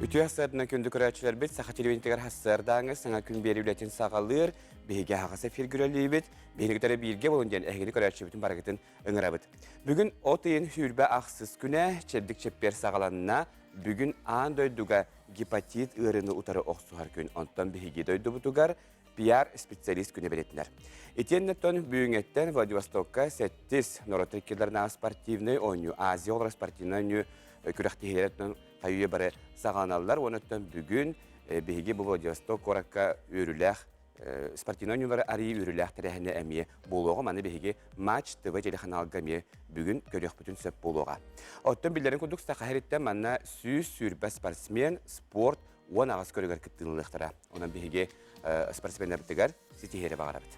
Үтүө сарсыарданан күндү көрөөччүлэрбит Саха телевидениетигэр сарсыардааҥы саҥа күн биэрии үлэтин саҕалыыр. Биһиги аһаҕас эфиргэ үлэлиибит. Биһиги кытары бииргэ буолун диэн эһигини көрөөччүбүтүн барыгытын ыҥырабыт. Бүгүн от ыйын сүүрбэ ахсыс күнэ чэбдик чэппиэр саҕаланна. Бүгүн аан дойдуга гепатит ыарыыны утары охсуһар күн. Онтон биһиги дойдубутугар пиар-специалист күнэ бэлиэтэнэр. Итиэннэ тон бүгүҥҥэттэн Владивостокка сэттис норуот иккилэринээҕи спортивнай оонньуу, Азия оҕолоро спортивнай оонньуу күрэхтэһиилэрин хайыы бары саҕаланаллар. Уонна бүгүн биһиги бу Владивосток куоракка үөрүүлээх спортивнай оонньуулары арыйыы үөрүүлээх тэрээһинэ эмиэ буолуоҕа. Маны биһиги Матч ТВ телеканалга эмиэ бүгүн көрүөхпүтүн сөп буолуоҕа. Оттон биллэрин курдук Саха сириттэн манна 120 спортсмен спорт 18 көрүгэр кыттыылыахтара. Онон биһиги спортсменнарбытыгар ситиһиэри баҕарабыт.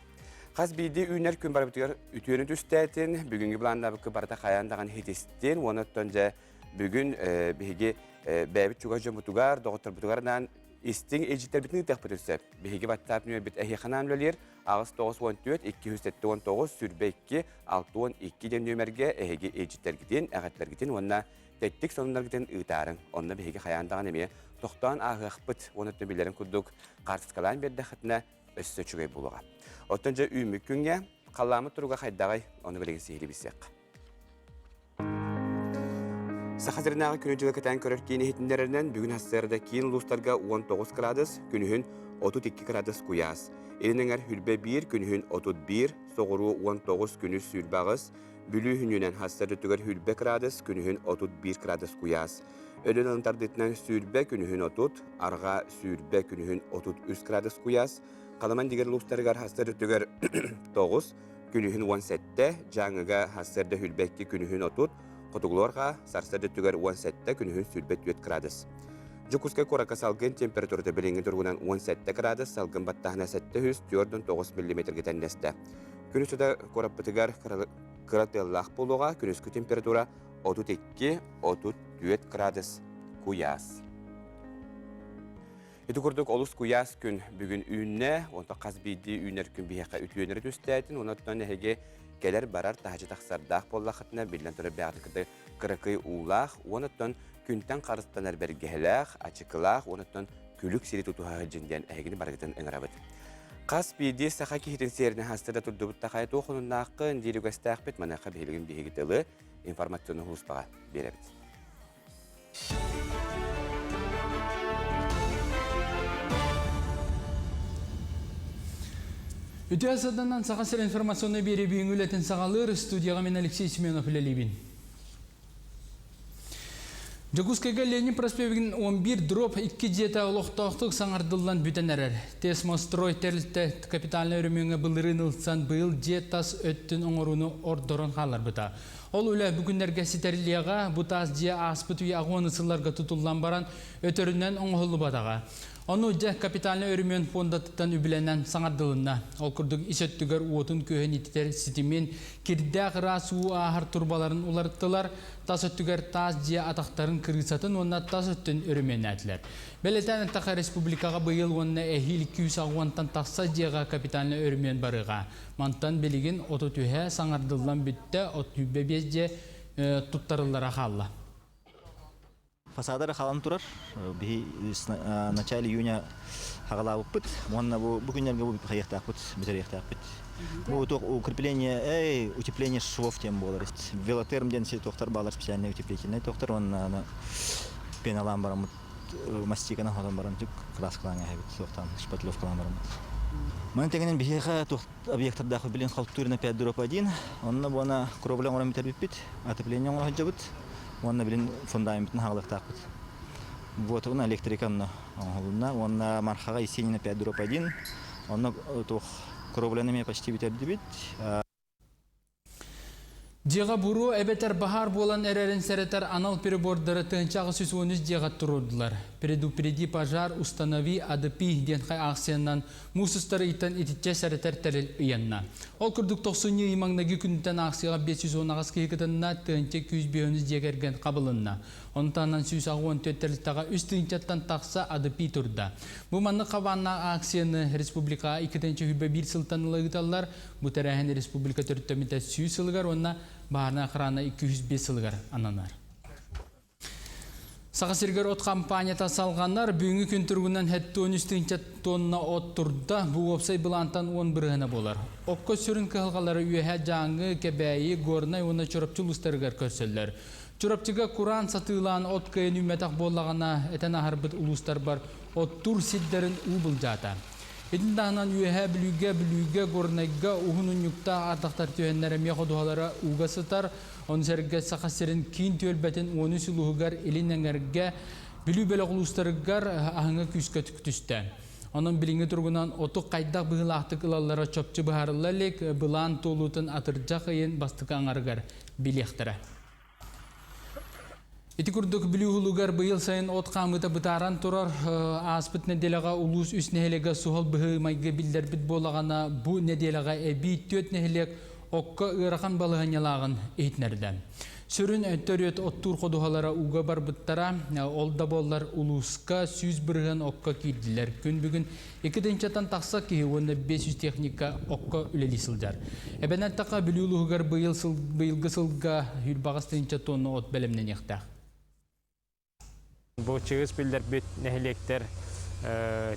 Хас биирдии үүнэр күн барыбытыгар үтүөнү түстээтин, бүгүҥҥү былааннаабыкка барыта хайаан даҕаны хитистин, уонна оттон дьэ бүгүн биһиги бэйэбит чугас дьоммутугар, доҕотторбутугар анаан истиҥ илдьиттэрбитин ыытыахпытын сөп. Биһиги WhatsApp нүөмэрбит эһиэхэ анаан үлэлиир 894 279 22 62 диэн нүөмэргэ эһиги илдьиттэргитин, эҕэрдэлэргитин уонна тэттик сонуннаргытын ыытаарыҥ. Онно биһиги хайаан даҕаны эмиэ тохтоон ааһыахпыт уонна биллэрин курдук хаартыскалаан биэрдэххитинэ өссө үчүгэй буолуоҕа. Оттон дьэ үүммүт күҥҥэ халлааммыт туруга хайдаҕый? Ону билигин сиһилии билсиэххэ. Саха сиринээҕи күнү-дьылы кэтээн көрөр киин иһитиннэрэринэн бүгүн сарсыарда киин улуустарга 19 градус, күнүһүн 32 градус куйаас. Илин эҥэр хүрбэ 1, күнүһүн 31, соҕуруу 19, күнүс 28, Бүлүү хүнүнэн хассар өттүгэр 20 градус, күнүһүн 31 градус куйаас. Өлөн ылын тардыытынан 20, күнүһүн 30, арҕаа 20, күнүһүн 33 градус куйаас. Халыман дигэр улуустарыгар хассар өттүгэр 9, күнүһүн 17, Дьааҥыга хассарда 22, күнүһүн 30, хотугулуорга сарсыарда өттүгэр 17, күнүһүн 24 градус. Дьокуускай куоракка салгын температурата билиҥҥи туругунан 17 градус, салгын баттааһына 749 миллиметргэ тэҥнэстэ. Күн устата куораппытыгар кыра тыаллаах буолуоҕа, күнүскү температура 32-34 градус куйаас. Ити курдук олус куйаас күн бүгүн үүннэ, онтон хас биирдии үүнэр күн биһиэхэ үтүөнэрэ түстээтин, онон эһиги кэлэр-барар таһычы тахсардаах буоллаххытына, биллэн турар бэйэҕитин кытта кыракый уулаах, уонуттан күнтэн харыстанар бэргэһэлээх, ачыкылаах, уонуттан күлүк сири тутуһа сылдьын диэн эһигини барыгытын ыҥырабыт. Хас биирдии саха киһитин сиэринэн хаста да турдубут такай туох онуннааххын диир үгэстээхпит, маныаха биһилигин биһиги тылы информационный сулууспаҕа биэрэбит. Үтүө саданан Саха сир информационнай биэрии бүгүҥҥү үлэтин саҕалыыр студияҕа мин Алексей Семенов үлэлиибин. Дьокуускайга Ленин проспегын 11 дроп 2 дьиэтэ олохтоохтук саҥардыллан бүтэн эрэр. Тесмострой тэрилтэ капитальнай өрөмүөҥҥэ былырыын ылсан быйыл дьиэ тас өттүн оҥорууну ордорон хаалларбыта. Ол үлэ бу күннэргэ ситэриллиэҕэ, бу таас дьиэ ааспыт үйэ аҕыс сылларга тутуллан баран өтөрүнэн оҥоһуллубатаҕа. Ону дьэ капитальнай өрөмүөн фондатыттан үбүлэнэн саҥардылынна. Ол курдук ис өттүгэр уотун-күөһүн ититэр ситимин, кирдээх ыраас уу ааһар турбаларын уларыттылар, тас өттүгэр таас дьиэ атахтарын кырыысатын уонна тас өттүн өрөмүөннээтилэр. Бэлиэтээн эттэххэ, республикаҕа быйыл уонна эһиил 280-тан тахса дьиэҕэ капитальнай өрөмүөн барыаҕа. Мантан билигин 33 саҥардыллан бүттэ, 35 дьиэ туттарыллара хаалла. Фасадары халан турар. Биһи начале июня хагалаабыппыт. Уонна бу бу күннэргэ бу хайыахтаахпыт, бүтэриэхтээхпит. Бу туох укрепление, эй, утепление швов диэн буолар. Велотерм диэн туохтар баалар специальный утеплительный туохтар уонна пеналаан бараммыт мастиканы хотон баран түк краскалаан эһэбит суохтаан шпатлевкалаан бараммыт. Маны тэҥинэн биһиэхэ туох объектордаах билин халтурина 5 дроп 1 онно буона кровля оҥорон бүтэрбиппит отопление оҥоро сылдьабыт уонна билин фундаментын хаалыахтаахпыт вот уонна электрика онно оҥоһулунна уонна Мархаҕа Есенина 5 дроп 1 онно туох кровляны эмиэ почти бүтэрдибит. Дьиэҕэ буруо эбэтэр баһаар буолан эрэрин сэрэтэр анал прибордары 1813 дьиэҕэ туруордулар. «Предупреди пожар, установи АДПИ» диэн хай аахсыйанан муус устар ыйтан итиччэ сэрэтэр тэрил ыйанна. Ол курдук тохсунньу ый маҥнайгы күнүттэн аахсыйаҕа 518 киһи кытынна, тыһыынча 253 дьиэ кэргэн хабылынна. Онтон 184 тэрилтэҕэ үс тыһыынчаттан тахса АДПИ турда. Бу маннык хабааннаах акцияны республикаҕа 2021 сылтан ыла ыыталлар. Бу тэрээһин республика төрүттэммитэ 100 сылыгар уонна баһаарынай охрана 205 сылыгар ананар. Саха сиригэр от хампаанньата салҕанар. Бүгүҥҥү күн туругунан 73 тыһыынча тонна от турда. Бу уопсай былаантан 10 бырыһыана буолар. Окко сүрүн кыһалҕалары Үөһээ Дьааҥы, Кэбээйи, Горнай уонна Чурапчы улуустарыгар көрсөллөр. Чурапчыга кураан сатыылаан от кыайан үүммэтэх буоллаҕына, этэн аһарбыт улуустарбар оттуур сирдэрин уу былдьаата. Итин таһынан Үөһээ Бүлүүгэ, Бүлүүгэ, Горнайга уһун унньуктаах ардахтар түһэннэр эмиэ ходуһалара ууга сытар. Ону сэргэ Саха сирин киин түөлбэтин 13 улууһугар илин эҥэргэ Бүлүү бөлөх улуустарыгар аһыҥа күүскэ түстэ. Онон билиҥҥи туругунан оту хайдах быһыылаахтык ылаллара чопчу быһаарылла илик, былаан туолуутун атырдьах ыйын бастакы аҥарыгар билиэхтэрэ. Ити курдук Бүлүү улуугар быйыл сайын от хаамыыта бытааран турар. Ааспыт нэдиэлэҕэ улуус үс нэһилиэгэ суһал быһыы-майгы биллэрбит буоллаҕына, бу нэдиэлэҕэ эбии түөрт нэһилиэк окко ыарахан балаһыанньалааҕын иһитиннэрдэ. Сүрүн төрүөт оттуур ходуһалара ууга барбыттара, ол да буоллар улууска 100% окко киирдилэр. Күн бүгүн 2 тыһыынчаттан тахса киһи уонна 500 техника окко үлэлии сылдьар. Эбэн эттэххэ, Бүлүү улууһугар быйыл сыл, быйылгы сылга 28 тыһыынча тонна от бэлэмнэниэхтээх. Бу чыгыс биллэрбит нэһилиэктэр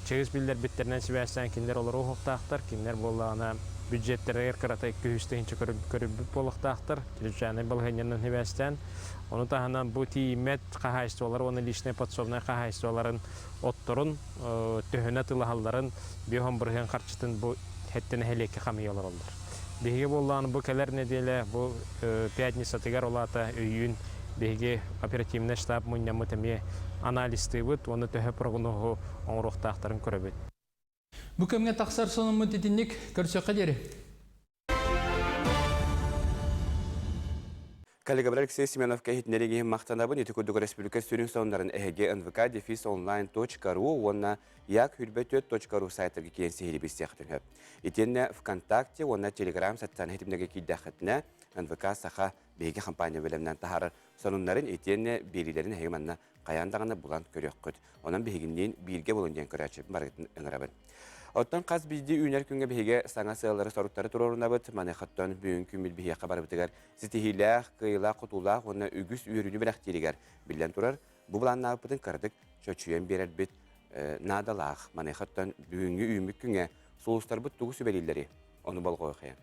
чыгыс биллэрбиттэринэн сибээстээн кинилэр олоруу уһуктаахтар. Кинилэр буоллаҕына бюджеттэригэр кырата 200 тыһыынча көрүлбүт буолуохтаахтар. Чрезвычайнай балаһыанньанан сибээстээн. Ону таһынан бу тиийиммэт хаһаайыстыбалар уонна личнэй подсобнай хаһаайыстыбаларын отторун төһөнө тылаһалларын 50% харчытын бу хэттэ нэһилиэккэ хамыйа олороллор. Биһиги буоллаҕына бу кэлэр нэдиэлэ бу пятницатыгар ол аата өйүүн биһиги оперативнай штаб мунньаммыт эмиэ анализтыыбыт уонна төһө прогноһу оҥоруохтаахтарын көрөбүт. Бу кэмҥэ тахсар сонуммут итинник көрсөххө диэри. Коллегабар Алексей Семеновка иһитиннэриигэ махтанабын. Ити курдук республика сүрүн сонуннарын эһиги нвк дефис онлайн.ру уонна як 24.ру сайтарга киэн сиһили билсиэххитин сөп. Итиэннэ ВКонтакте уонна Телеграм социальнай ситимнэргэ киирдэххитинэ НВК Саха биһиги компания бэлэмнээн таһаарар сонуннарын итиэннэ биэриилэрин эһиги манна хайаан даҕаны булан көрүөххүт. Онон биһигинниин бииргэ булун диэн көрөөччү барыгытын ыҥырабын. Оттон хас биирдии үүнэр күҥҥэ биһиги саҥа сыаллары-соруктары туруорунабыт. Маныхаттан бүгүн күммүт биһиэхэ барыбытыгар ситиһиилээх, кыайыылаах-хотуулаах уонна үгүс үөрүүнү бэлэхтииригэр биллэн турар, бу былааннаабыппытын кыратык чочуйан биэрэрбит наадалаах. Маныхаттан бүгүҥҥү үүммүт күҥҥэ сулустарбыт тугу сүбэлииллэрий? Ону болҕойуохайын.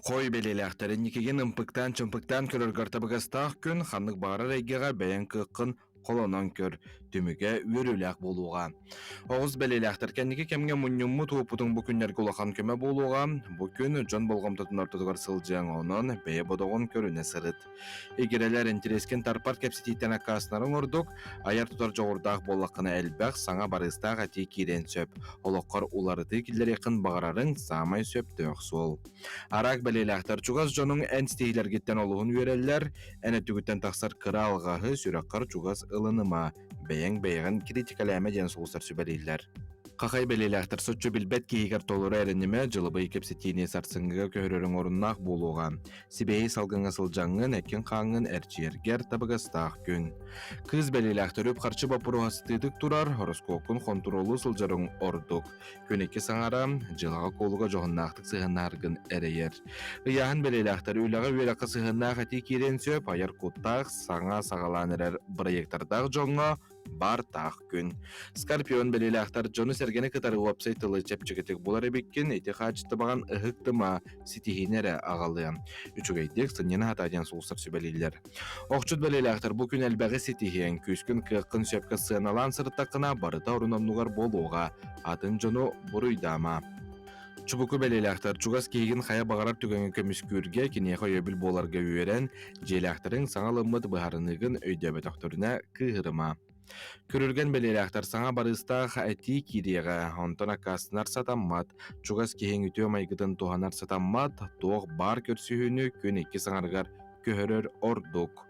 Хой бэлиэлээхтэр инникигин ымпыктаан-чымпыктаан көрөргөр табыгастаах күн ханнык баҕарар эйгэҕэ бэйэҥ кыаххын холонон көр, түмүгэ үөрүүлээх буолуоҕа. Оҕус бэлиэлээхтэр кэнники кэмҥэ мунньуммут уопутуҥ бу күннэргэ улахан көмө буолуоҕа. Бу күн дьон болҕомтотун ортотугар сылдьыаҥ, онон бэйэ бодоҕун көрүнэ сырыт. Игирэлэр интэриэскин тарпат кэпсэтииттэн аккаастанарыҥ ордук, айар-тутар дьоҕурдаах буоллаххына элбэх, саҥа барыыстаах этии киириэн сөп. Олоххор уларытыы киллэриэххин баҕарарыҥ саамай сөптөөх суол. Араак бэлиэлээхтэр чугас дьонуҥ эн ситиһиилэргиттэн олуһун үөрэллэр, эн өттүгүттэн тахсар кыра алҕаһы сүрэххэр чугас ылыныма, бэйэҥ бэйэҕин критикалээмэ диэн сулустар сүбэлииллэр. Хахай бэлиэлээхтэр соччо билбэт киһигэр толору эрэнимэ, дьылыбый кэпсэтиини сарсыҥҥыга көһөрөрүҥ оруннаах буолуоҕа. Сибиэһэй салгыҥҥа сылдьаҥҥын, эккин-хааҥҥын эрчийэргэр табыгастаах күн. Кыыс бэлиэлээхтэр үп-харчы боппуруоһа сытыытык турар, хороскуопкун хонтуруоллуу сылдьарыҥ ордук. Күн икки саҥара, дьыалаҕа-куолуга дьоһуннаахтык сыһыаннаһаргын эрэйэр. Ыйааһын бэлиэлээхтэр үлэҕэ-үөрэххэ сыһыаннаах этии киириэн сөп, айар куттаах, саҥа саҕалаан эрэр бырайыактардаах дьоҥҥо баар таах күн. Скорпион бэлиэлээхтэр дьону-сэргэни кытары уопсай тылы чэпчэкитик булар эбиккин, ити хаачыстыбаҕын ыһыктыма, ситиһиини эрэ аҕалыа. Үчүгэйдик сынньана сатаа диэн сулустар сүбэлииллэр. Охчут бэлиэлээхтэр бу күн элбэҕи ситиһиэҥ, күүскүн кыаххын сөпкө сыаналаан сырыттаххына барыта орун-оннугар буолуоҕа, атын дьону буруйдаама. Чубуку бэлиэлээхтэр чугас киһигин хайа баҕарар түгэҥҥэ көмүскүүргэ, киниэхэ өйөбүл буоларга үөрэн, дьиэлээхтэриҥ саҥа ылыммыт быһаарыныыгын өйдөөбөтөхтөрүнэ кыыһырыма. Күрүлгэн бэлиэлээхтэр саҥа барыыстаах этии киириэҕэ, онтон аккаастанар сатаммат, чугас киһиҥ үтүө майгытын туһанар сатаммат, туох баар көрсүһүүнү күн икки саҥарыгар көһөрөр ордук.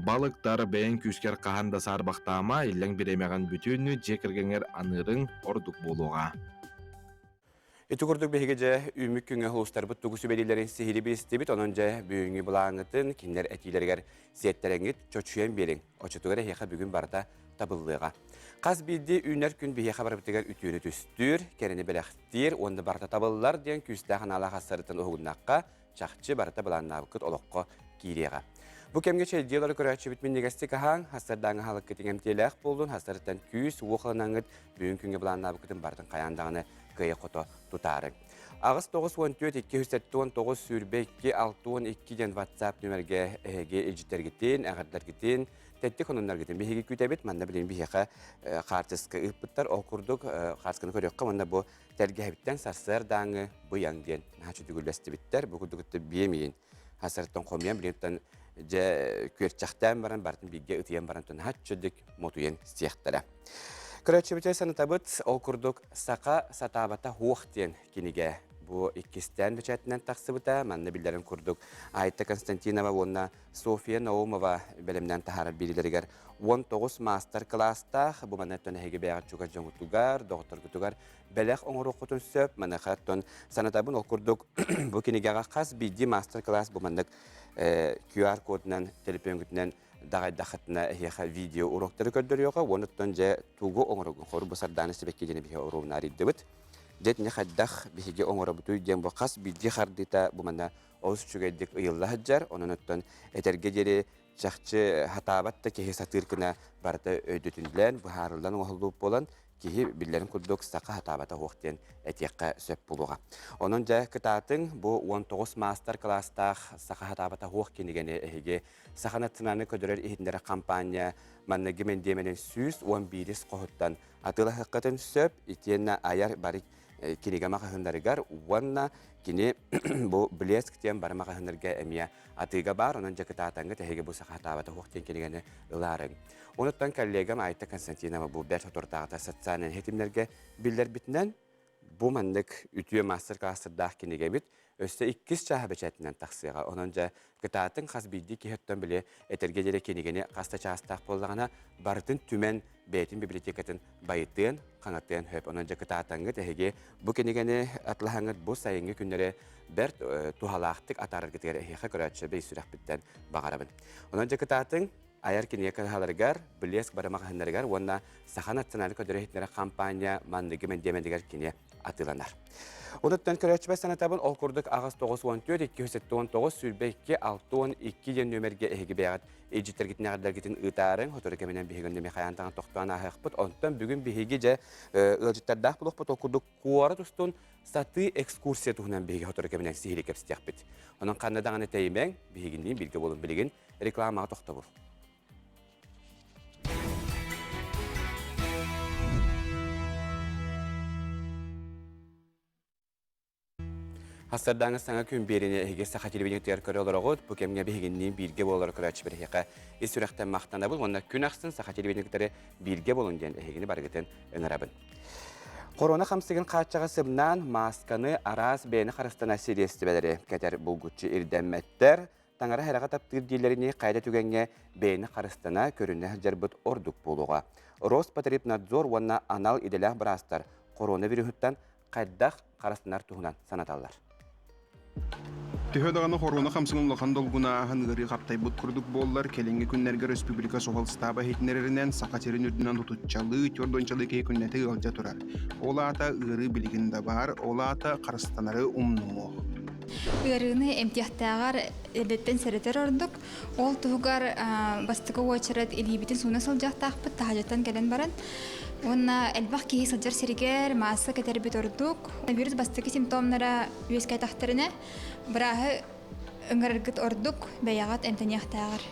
Балыктар бэйэҥ күүскэр хаһан да саарбахтаама, иллэҥ бириэмэҕин бүтүннүү дьиэ кэргэҥҥэр аныырыҥ ордук буолуоҕа. Ити курдук биһиги дьэ үүмүк күҥҥэ улуустарбыт тугу сүбэлииллэрин сиһилии билистибит, онон дьэ бүгүҥҥү былааҥҥытын кинилэр этиилэригэр сиэттэрэҥҥит чочуйан биэриҥ. Оччотугар эһиэхэ бүгүн барыта табыллыаҕа. Хас биирдии үүнэр күн биһиэхэ барыбытыгар үтүөнү түстүүр, кэрэни бэлэхтиир уонна барыта табыллар диэн күүстээх анаалаах ассарыттан уһугуннахха, чахчы барыта былааннаабыккыт олоххо киириэҕэ. Бу кэмҥэ чэйдии олорор көрөөччүбүт минньигэстик аһааҥ, хастардааҥы аһылыккыт иҥэмтиэлээх буоллун, хастарыттан күүс, уох ылынаҥҥыт бүгүн күҥҥэ былааннаабыккытын барытын хайаан даҕаны кыайа-хото тутаарыҥ. 8 94 279 22 62 диэн WhatsApp нүмергэ эһиги илдьиттэргитин, эҕэрдэргитин, тэттик хонуннаргытын биһиги күүтэбит. Манна билигин биһиэхэ хаартыска ыыппыттар. Ол курдук хаартысканы көрүөххэ уонна бу тэлгэһэбиттэн сарсыардааҥы быйаҥ диэн наһаа чүтүгүллэстибиттэр. Бу курдук биэм иин хасарыттан хомуйан билигин дьэ күөрчэхтээн баран барытын бииргэ ытыйан баран наһаа чөдүк мотуйан сиэхтэрэ. Көрөөччүбүтүгэр санатабыт, ол курдук «Саха сатаабата хуох» диэн кинигэ бу иккистээн бэчээтинэн тахсыбыта. Манна биллэрин курдук Айта Константинова уонна Софья Наумова бэлэмнээн таһаарар биэриилэригэр 19 маастар-кылаастаах бу манна эһиги бэйэҕит чугас дьоҥҥутугар, доҕотторгутугар бэлэх оҥоруоххутун сөп. Маныаха оттон санатабын, ол курдук бу кинигэҕэ хас биирдии маастар-кылаас бу маннык QR-кодунан, төлөпүөҥҥүтүнэн даҕайдаххытына эһиэхэ видео уроктары көрдөрүөҕэ уонна оттон дьэ тугу оҥороргун хору бу Сардаана сибэкки диэни биһи оруобуна арыйдыбыт. Дьэ итини хайдах биһиги оҥоробутуй диэн бу хас биирдии хардыыта бу манна олус үчүгэйдик ыйылла сылдьар. Онон оттон этэргэ диэри чахчы хатаабат да киһи сатыыр гына барыта өйдөтүллэн, быһаарыллан оҥоһуллубут буолан, киһи биллэрин курдук саха хатаабата суох диэн этиэххэ сөп буолуоҕа. Онон дьэ кытаатыҥ, бу 19 маастар-кылаастаах саха хатаабата суох кинигэни эһиги Саха национальнай көрдөрөр иһитиннэрэр хампаанньа манныгы мэндиэмэнин 111 хоһуттан атыылаһыаххытын сөп, итиэннэ айар бары кинигэ маҕаһыыннарыгар уонна кини бу Блеск диэн бары маҕаһыыннарга эмиэ атыыга баар, онон дьэ кытаатаҥҥыт эһиги бу сахатаабата суох диэн кинигэни ылаарыҥ. Онуттан коллегам Айта Константинова бу бэрт соторутааҕыта социальнай ситимнэргэ биллэрбитинэн, бу маннык үтүө маастар-класстардаах кинигэбит өссө иккис чааһа бэчээтинэн тахсыаҕа. Онон дьэ кытаатыҥ хас биирдии киһи оттон били этэргэ диэри кинигэни хас да чаастаах буоллаҕына барытын түмэн бэйэтин библиотекатын байытыан, хаҥатыан сөп. Онон дьэ кытаатаҥҥыт эһиги бу кинигэни атылаһаҥҥыт бу сайыҥҥы күннэри бэрт туһалаахтык атаараргытыгар эһиэхэ көрөөччү бэй сүрэхпиттэн баҕарабын. Онон дьэ кытаатыҥ, айар кинигэ кыһаларыгар, Блеск бары маҕаһыыннарыгар уонна Саха национальнай көрдөрөр иһитиннэрэр хампаанньа манныгы мэндиэмэнигэр кини атыыланар. Онуттан көрөөччүбэр санатабын, ол курдук 8 94 279 22 62 диэн нүөмэргэ эһиги бэйэҕит илдьиттэргитин эҕэрдэргитин ыытаарыҥ. Сотору кэминэн биһиги онно хайаан таҥан тохтоон ааһыахпыт. Онтон бүгүн биһиги дьэ ыалдьыттардаах булуохпут. Ол курдук куорат устун сатыы экскурсия туһунан биһиги сотору кэминэн сиһилии кэпсэтиэхпит. Онон ханна даҕаны тэйимэҥ, биһигинниин бииргэ буолун билигин рекламаҕа тохтобул. Хастардааҥы саҥа күн биэриини эһиги саха телевидениетыгар көрө олороҕут. Бу кэмҥэ биһигинниин бииргэ буолар көрөөччү биһиэхэ ис сүрэхтэн махтанабын уонна күн ахсын саха телевидениетыгар бииргэ буолун диэн эһигини барыгытын ыҥырабын. Корона хамсыгын хааччаҕа сымнаан, маасканы, араас бэйэни харыстанар сириэстибэлэри кэтэр булгуччу ирдэммэттэр. Таҥара эрэҕэ таптыыр дииллэринии хайа да түгэҥҥэ бэйэни харыстана, көрүнэ сылдьарбыт ордук буолуоҕа. Роспотребнадзор уонна анал идэлээх быраастар коронавируһуттан хайдах харыстанар туһунан санаталлар. Төһө даҕаны хоруона хамсыгын улахан долгуна ааһан ыарыы хаптайбыт курдук буоллар, кэлиҥҥи күннэргэ республика суһал ыстааба иһитиннэрэринэн Саха сирин үрдүнэн тутуччалыы, түөрт киһи күннэтэ ыалдьа турар. Ол аата ыарыы билигин да баар, ол аата харыстанары умнумуох. Ыарыыны эмтиэхтээҕэр эрдэттэн сэрэтэр ордук. Ол туһугар бастакы уочарат илиибитин сууна сылдьыахтаахпыт, таһырдьаттан кэлэн баран. Уонна элбэх киһи сылдьар сиригэр маасса кэтэрбит ордук. Вирус бастакы симптомнара үөскээтэхтэринэ, бырааһы ыҥыраргыт ордук, бэйэҕит эмтэниэхтээҕэр.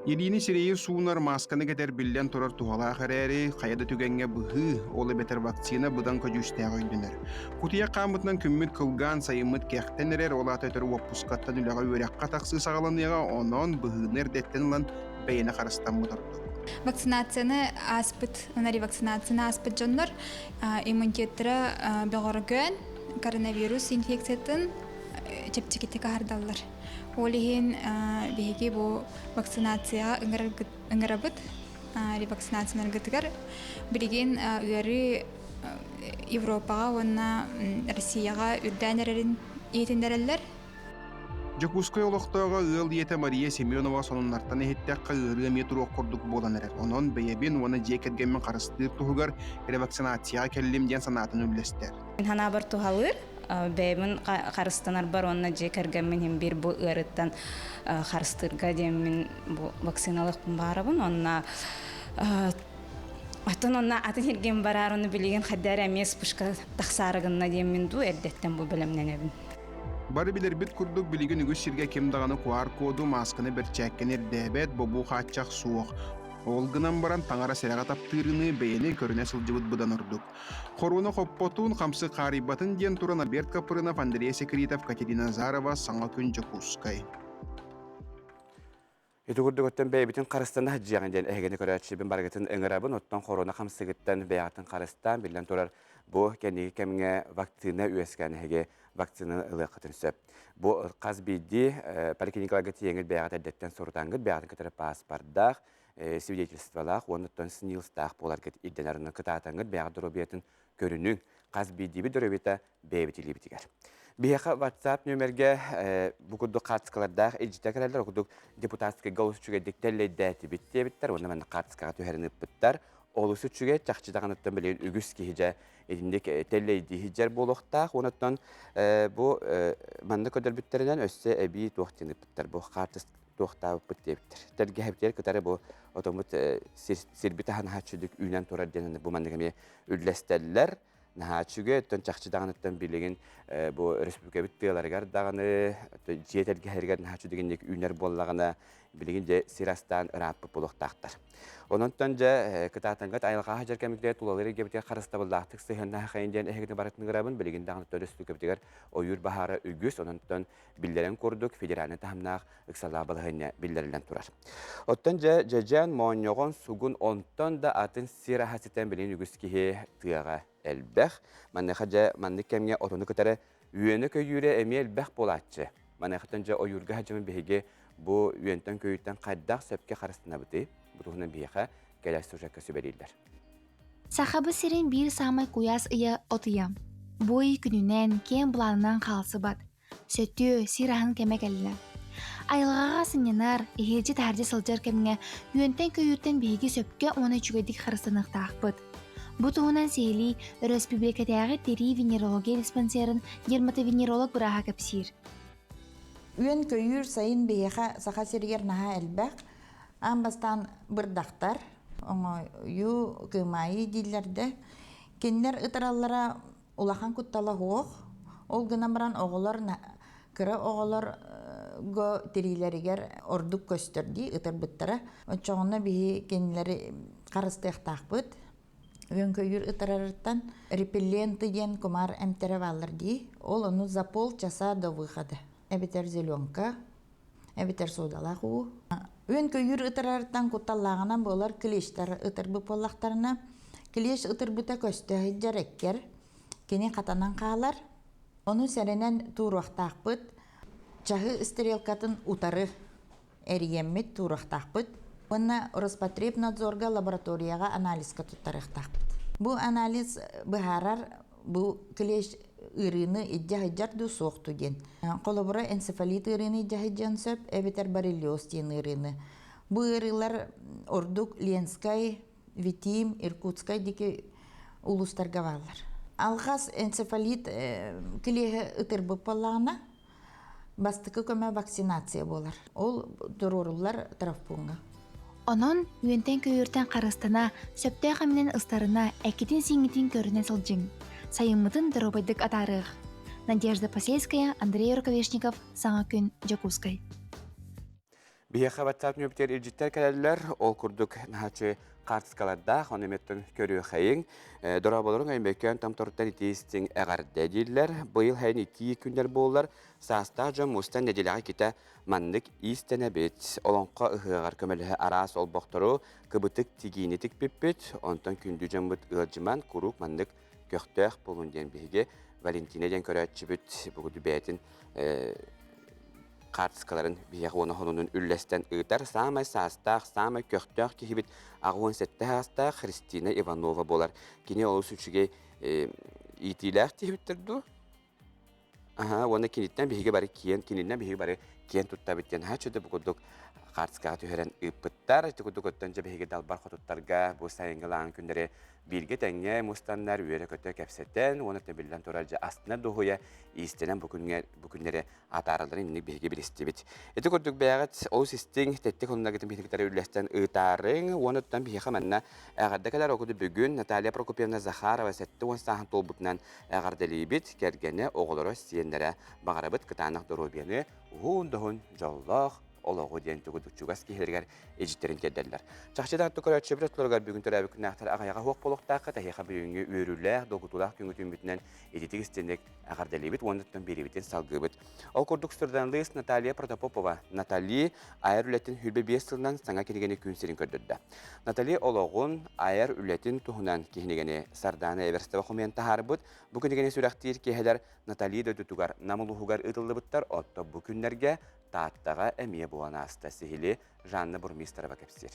Илиини сирэйи суунар маасканы кэтэр биллэн турар туһалаах эрээри, хайа да түгэҥҥэ быһыы, ол эбэтэр вакцина быдан көдьүүстээх өйдөнөр. Кутуйах хааммытынан күммүт кылгаан, сайыммыт кэхтэн эрэр, ол аата өтөр уоппускаттан үлэҕэ үөрэххэ тахсыы саҕаланыаҕа, онон быһыыны эрдэттэн ылан бэйэни харыстаммыт ордук. Вакцинацияны ааспыт, ревакцинацияны ааспыт дьоннор иммунитеттара бөҕөргөөн, коронавирус инфекциятын чэпчэкитик аһардаллар. Ол иһин биһиги бу вакцинацияҕа ыҥырабыт, ревакцинацияларгытыгар билигин ыарыы Европаҕа уонна Россияҕа үрдээн эрэрин иһитиннэрэллэр. Дьокуускай олохтооҕо ыал ийэтэ Мария Семенова сонуннартан иһиттэххэ ыарыы эмиэ туруох курдук буолан эрэр. Онон бэйэбин уонна дьиэ кэргэммин харыстыыр туһугар ревакцинацияҕа кэллим диэн санаатын үллэстэр. Санаабар туһалыыр. Бэйэбин харыстанарбар уонна дьиэ кэргэммин иһин биир бу ыарыттан харыстыырга диэммин бу вакциналыахпын баарабын уонна атын онно атын сиргин бараар ону билигин хайда эрэ эмиэ вспышка тахсаары гынна диэммин дуу эрдэттэн бу бэлэмнэнэбин. Бары билэрбит курдук билигин үгүс сиргэ ким даҕаны QR-коду, маасканы, бэрчээккэни ирдээбэт, бобуу хааччах суох. Ол гынан баран таҥара сэрэҕэ таптыырыныы бэйэни көрүнэ сылдьыбыт быдан ордук. Хоруона хоппотун, хамсык хаарыйбатын диэн туран Альберт Капрынов, Андрей Секритов, Катерина Назарова, Саҥа күн Дьокуускай. Ити курдук оттон бэйэбитин харыстана сылдьыаҕын диэн эһигини көрөөччүбүн барыгытын ыҥырабын. Оттон хоруона хамсыгыттан бэйэҕитин харыстаан, биллэн турар, бу кэнники кэмҥэ вакцина үөскээн эһиги вакцинаны ылыаххытын сөп. Бу хас биирдии поликлиникаларга тиийэҥҥит бэйэҕит эрдэттэн сурутаҥҥыт, бэйэҕитин кытары пааспардаах, свидетельстволаах уонна оттон СНИЛСтаах буоларгыт ирдэнэр. Онон кытаатаҥҥыт бэйэҕит доруобуйатын көрүнүҥ. Хас биирдиибит доруобуйата бэйэбит илиибитигэр. Биһиэхэ WhatsApp нүөмэргэ бу курдук хаартыскалардаах илдьитэ кэлэллэр, ол курдук депутатскайга олус үчүгэйдик тэллэйдээтибит диэбиттэр уонна манна хаартыскаҕа түһэрин ыыппыттар. Олус үчүгэй, чахчы даҕаныттан билигин үгүс киһи дьэ итинник тэллэйдии сылдьар буолуохтаах. Онон бу манна көрдөрбүттэринэн өссө эбии туох диэн ыыппыттар бу хаартыс туохтаабыппыт диэбиттэр. Тэлгэһэбитигэр кытары бу отоммут сирбит аһан аһааччыдык үүнэн турар диэн бу маннык эмиэ үллэстэллэр. Наһаа үчүгэй, оттон чахчы даҕаныттан билигин бу өрөспүүбүлүкэбит тыаларыгар даҕаны, дьиэ тэлгэһэригэр наһаа үчүгэй үүнэр буоллаҕына, билигин дьэ сир астаан ырааппыт буолуохтаахтар. Ононтон дьэ кытаатаҥҥыт айылҕаҕа сылдьар кэмигэр тулалыыр эйгэбитигэр харыстабыллаахтык сыһыаннаһахайын диэн эһигини барытын ыҥырабын. Билигин даҕаны өрөспүүбүлүкэбитигэр ойуур баһаара үгүс, ононтон биллэрэн курдук федеральнай таһымнаах ыксалаах балаһыанньа биллэриллэн турар. Оттон дьэ дьэдьэн, моонньоҕон, сугун, онтон да атын сир аһа ситэн билигин үгүс киһи тыаҕа элбэх. Маныаха дьэ маннык кэмҥэ отону кытары үөнэ-көйүүрэ эмиэ элбэх буолааччы. Маныахаттан дьэ ойуурга сылдьаммыт биһиги бу үөнтэн-көйүүртэн хайдах сөпкө харыстанабытый? Бу туһунан биһиэхэ кэлэр сюжекка сүбэлииллэр. Сахабыт сирин биир саамай куйаас ыйа от ыйа. Бу ый күнүнэн, киэҥ былаанынан хаалсыбат. Сөтүө, сир аһын кэмэ кэллэ. Айылҕаҕа сынньанар, иһирдьэ-таһырдьа сылдьар кэмҥэ үөнтэн-көйүүртэн биһиги сөпкө уонна үчүгэйдик харыстаныахтаахпыт. Бу туһунан сиһилии Өрөспүүбүлүкэтээҕи тирии венерология диспансерын дерматовенеролог бырааһа кэпсиир. Үөн-көйүүр сайын биһиэхэ Саха сиригэр наһаа элбэх. Аан бастаан бырдахтар, оҥоойу, кыымаайы дииллэр да. Кинилэр ытыраллара улахан куттала суох. Ол гынан баран оҕолор кыра оҕолорго тириилэригэр ордук көстөр дии ытырбыттара. Оччоҕуна биһи кинилэри харыстыахтаахпыт. Үөн-көйүүр ытырарыттан репелленты диэн кумаар эмтэрэ бааллар дии. Ол ону за полчаса до выхода. Эбэтэр зеленка, эбэтэр суудалаах уу. Үөн-көйүүр ытырарыттан кутталлааҕынан буолар клещтар ытырбыт буоллахтарына, клещ ытырбыта көстө сылдьар эккэр, кини хатанан хаалар. Ону сэрэнэн тууруохтаахпыт. Чаһы стрелкатын утары эрийэммит тууруохтаахпыт. Уонна Роспотребнадзорга лабораторияҕа анализка туттарыахтаахпыт. Бу анализ быһаарар бу клещ ыарыыны илдьэ сылдьар дуу суох дуу диэн. Холобура, энцефалит ыарыыны илдьэ сылдьыан сөп эбэтэр боррелиоз диэн ыарыыны. Бу ыарыылар ордук Ленскай, Витим, Иркутскай диэки улуустарга бааллар. Алҕас энцефалит клеһи ытырбыт буоллаҕына, бастакы көмө вакцинация буолар. Ол туруоруллар травпуҥҥа. Онон үөнтэн-көйүүртэн харыстана, сөптөөх эминэн ыстарына, эккитин-сииҥҥитин көрүнэ сылдьыҥ. Сайыммытын доруобайдык атаарыах. Надежда Посельская, Андрей Рукавишников, Саҥа күн, Дьокуускай. Биһиэхэ WhatsApp нөмүтүгэр илдьиттэр кэлэллэр. Ол курдук наһааччы хаартыскалардаах, ону эмиэттэн көрүөхэйиҥ. Дорооболоруҥ Өймөкөөн Томторуттан итии истиҥ эҕэрдэ дииллэр. Быйыл сайын итии күннэр буоллар, саастаах дьон мустан нэдиэлэҕэ иккитэ маннык иистэнэбит. Олоҥхо ыһыаҕар көмөлөһө араас олбохтору, кыбытык тигиини тикпиппит. Онтон күндү дьоммут ыалдьыман куруук маннык көхтөөх буолун диэн биһиги Валентина диэн көрөөччүбүт бу бэйэтин хаартыскаларын биһиэхэ уонна сонунун үллэстэн ыытар саамай саастаах, саамай көхтөөх киһибит 87 саастаах Христина Иванова буолар. Кини олус үчүгэй иитиилээх киһибиттэр дуу? Аха, уонна киниттэн биһиги бары киэн, кининэн биһиги бары киэн туттабыт диэн хаачы да бу курдук хаартыскаҕа түһэрэн ыыппыттар. Ити курдук оттон дьэ биһиги далбар хотуттарга бу сайыҥҥы лааҥ күннэри бииргэ тэҥҥэ мустаннар үөрэ-көтө кэпсэтэн уонна биллэн турар дьэ астына дуоһуйа иистэнэн бу күҥҥэ бу күннэри атааралларын инник биһиги билистибит. Ити курдук бэйэҕит олус истиҥ, тэттик оннагытын биһигиттэри үллэстэн ыытаарыҥ уонна оттон биһиэхэ манна эҕэрдэ кэлэр окуду бүгүн Наталья Прокопьевна Захарова 70 сааһын туолбутунан эҕэрдэлиибит, кэргэнэ, оҕолоро, сиэннэрэ баҕарабыт кытаанах доруобуйаны, уһун доһун, дьоллоох олоҕу диэн тугу чугас киһилэригэр илдьиттэрин тиэрдэллэр. Чахчы да көрөөччүбүт ортолоругар бүгүн төрөөбүт күннээхтэр аҕыйаҕа суох буолуохтаахха, тэһиэхэ бүгүҥҥү үөрүүлээх, долгутуулаах күҥҥү түүммүтүнэн ититик истиник эҕэрдэлиибит уонна биэриибитин салгыыбыт. Ол курдук суруналыыс Наталья Протопопова Натали айар үлэтин 25 сылынан саҥа кинигэни күн сирин көрдөрдө. Натали олоҕун, айар үлэтин туһунан кинигэни Сардаана Эверстова хомуйан таһаарбыт. Бу кинигэни сүрэхтиир киэһэлэр Натали дойдутугар Нам улууһугар ыытыллыбыттар, оттон бу күннэргэ Тааттаҕа эмиэ буолан ааста. Сиһили Жанна Бурмистрова кэпсиир.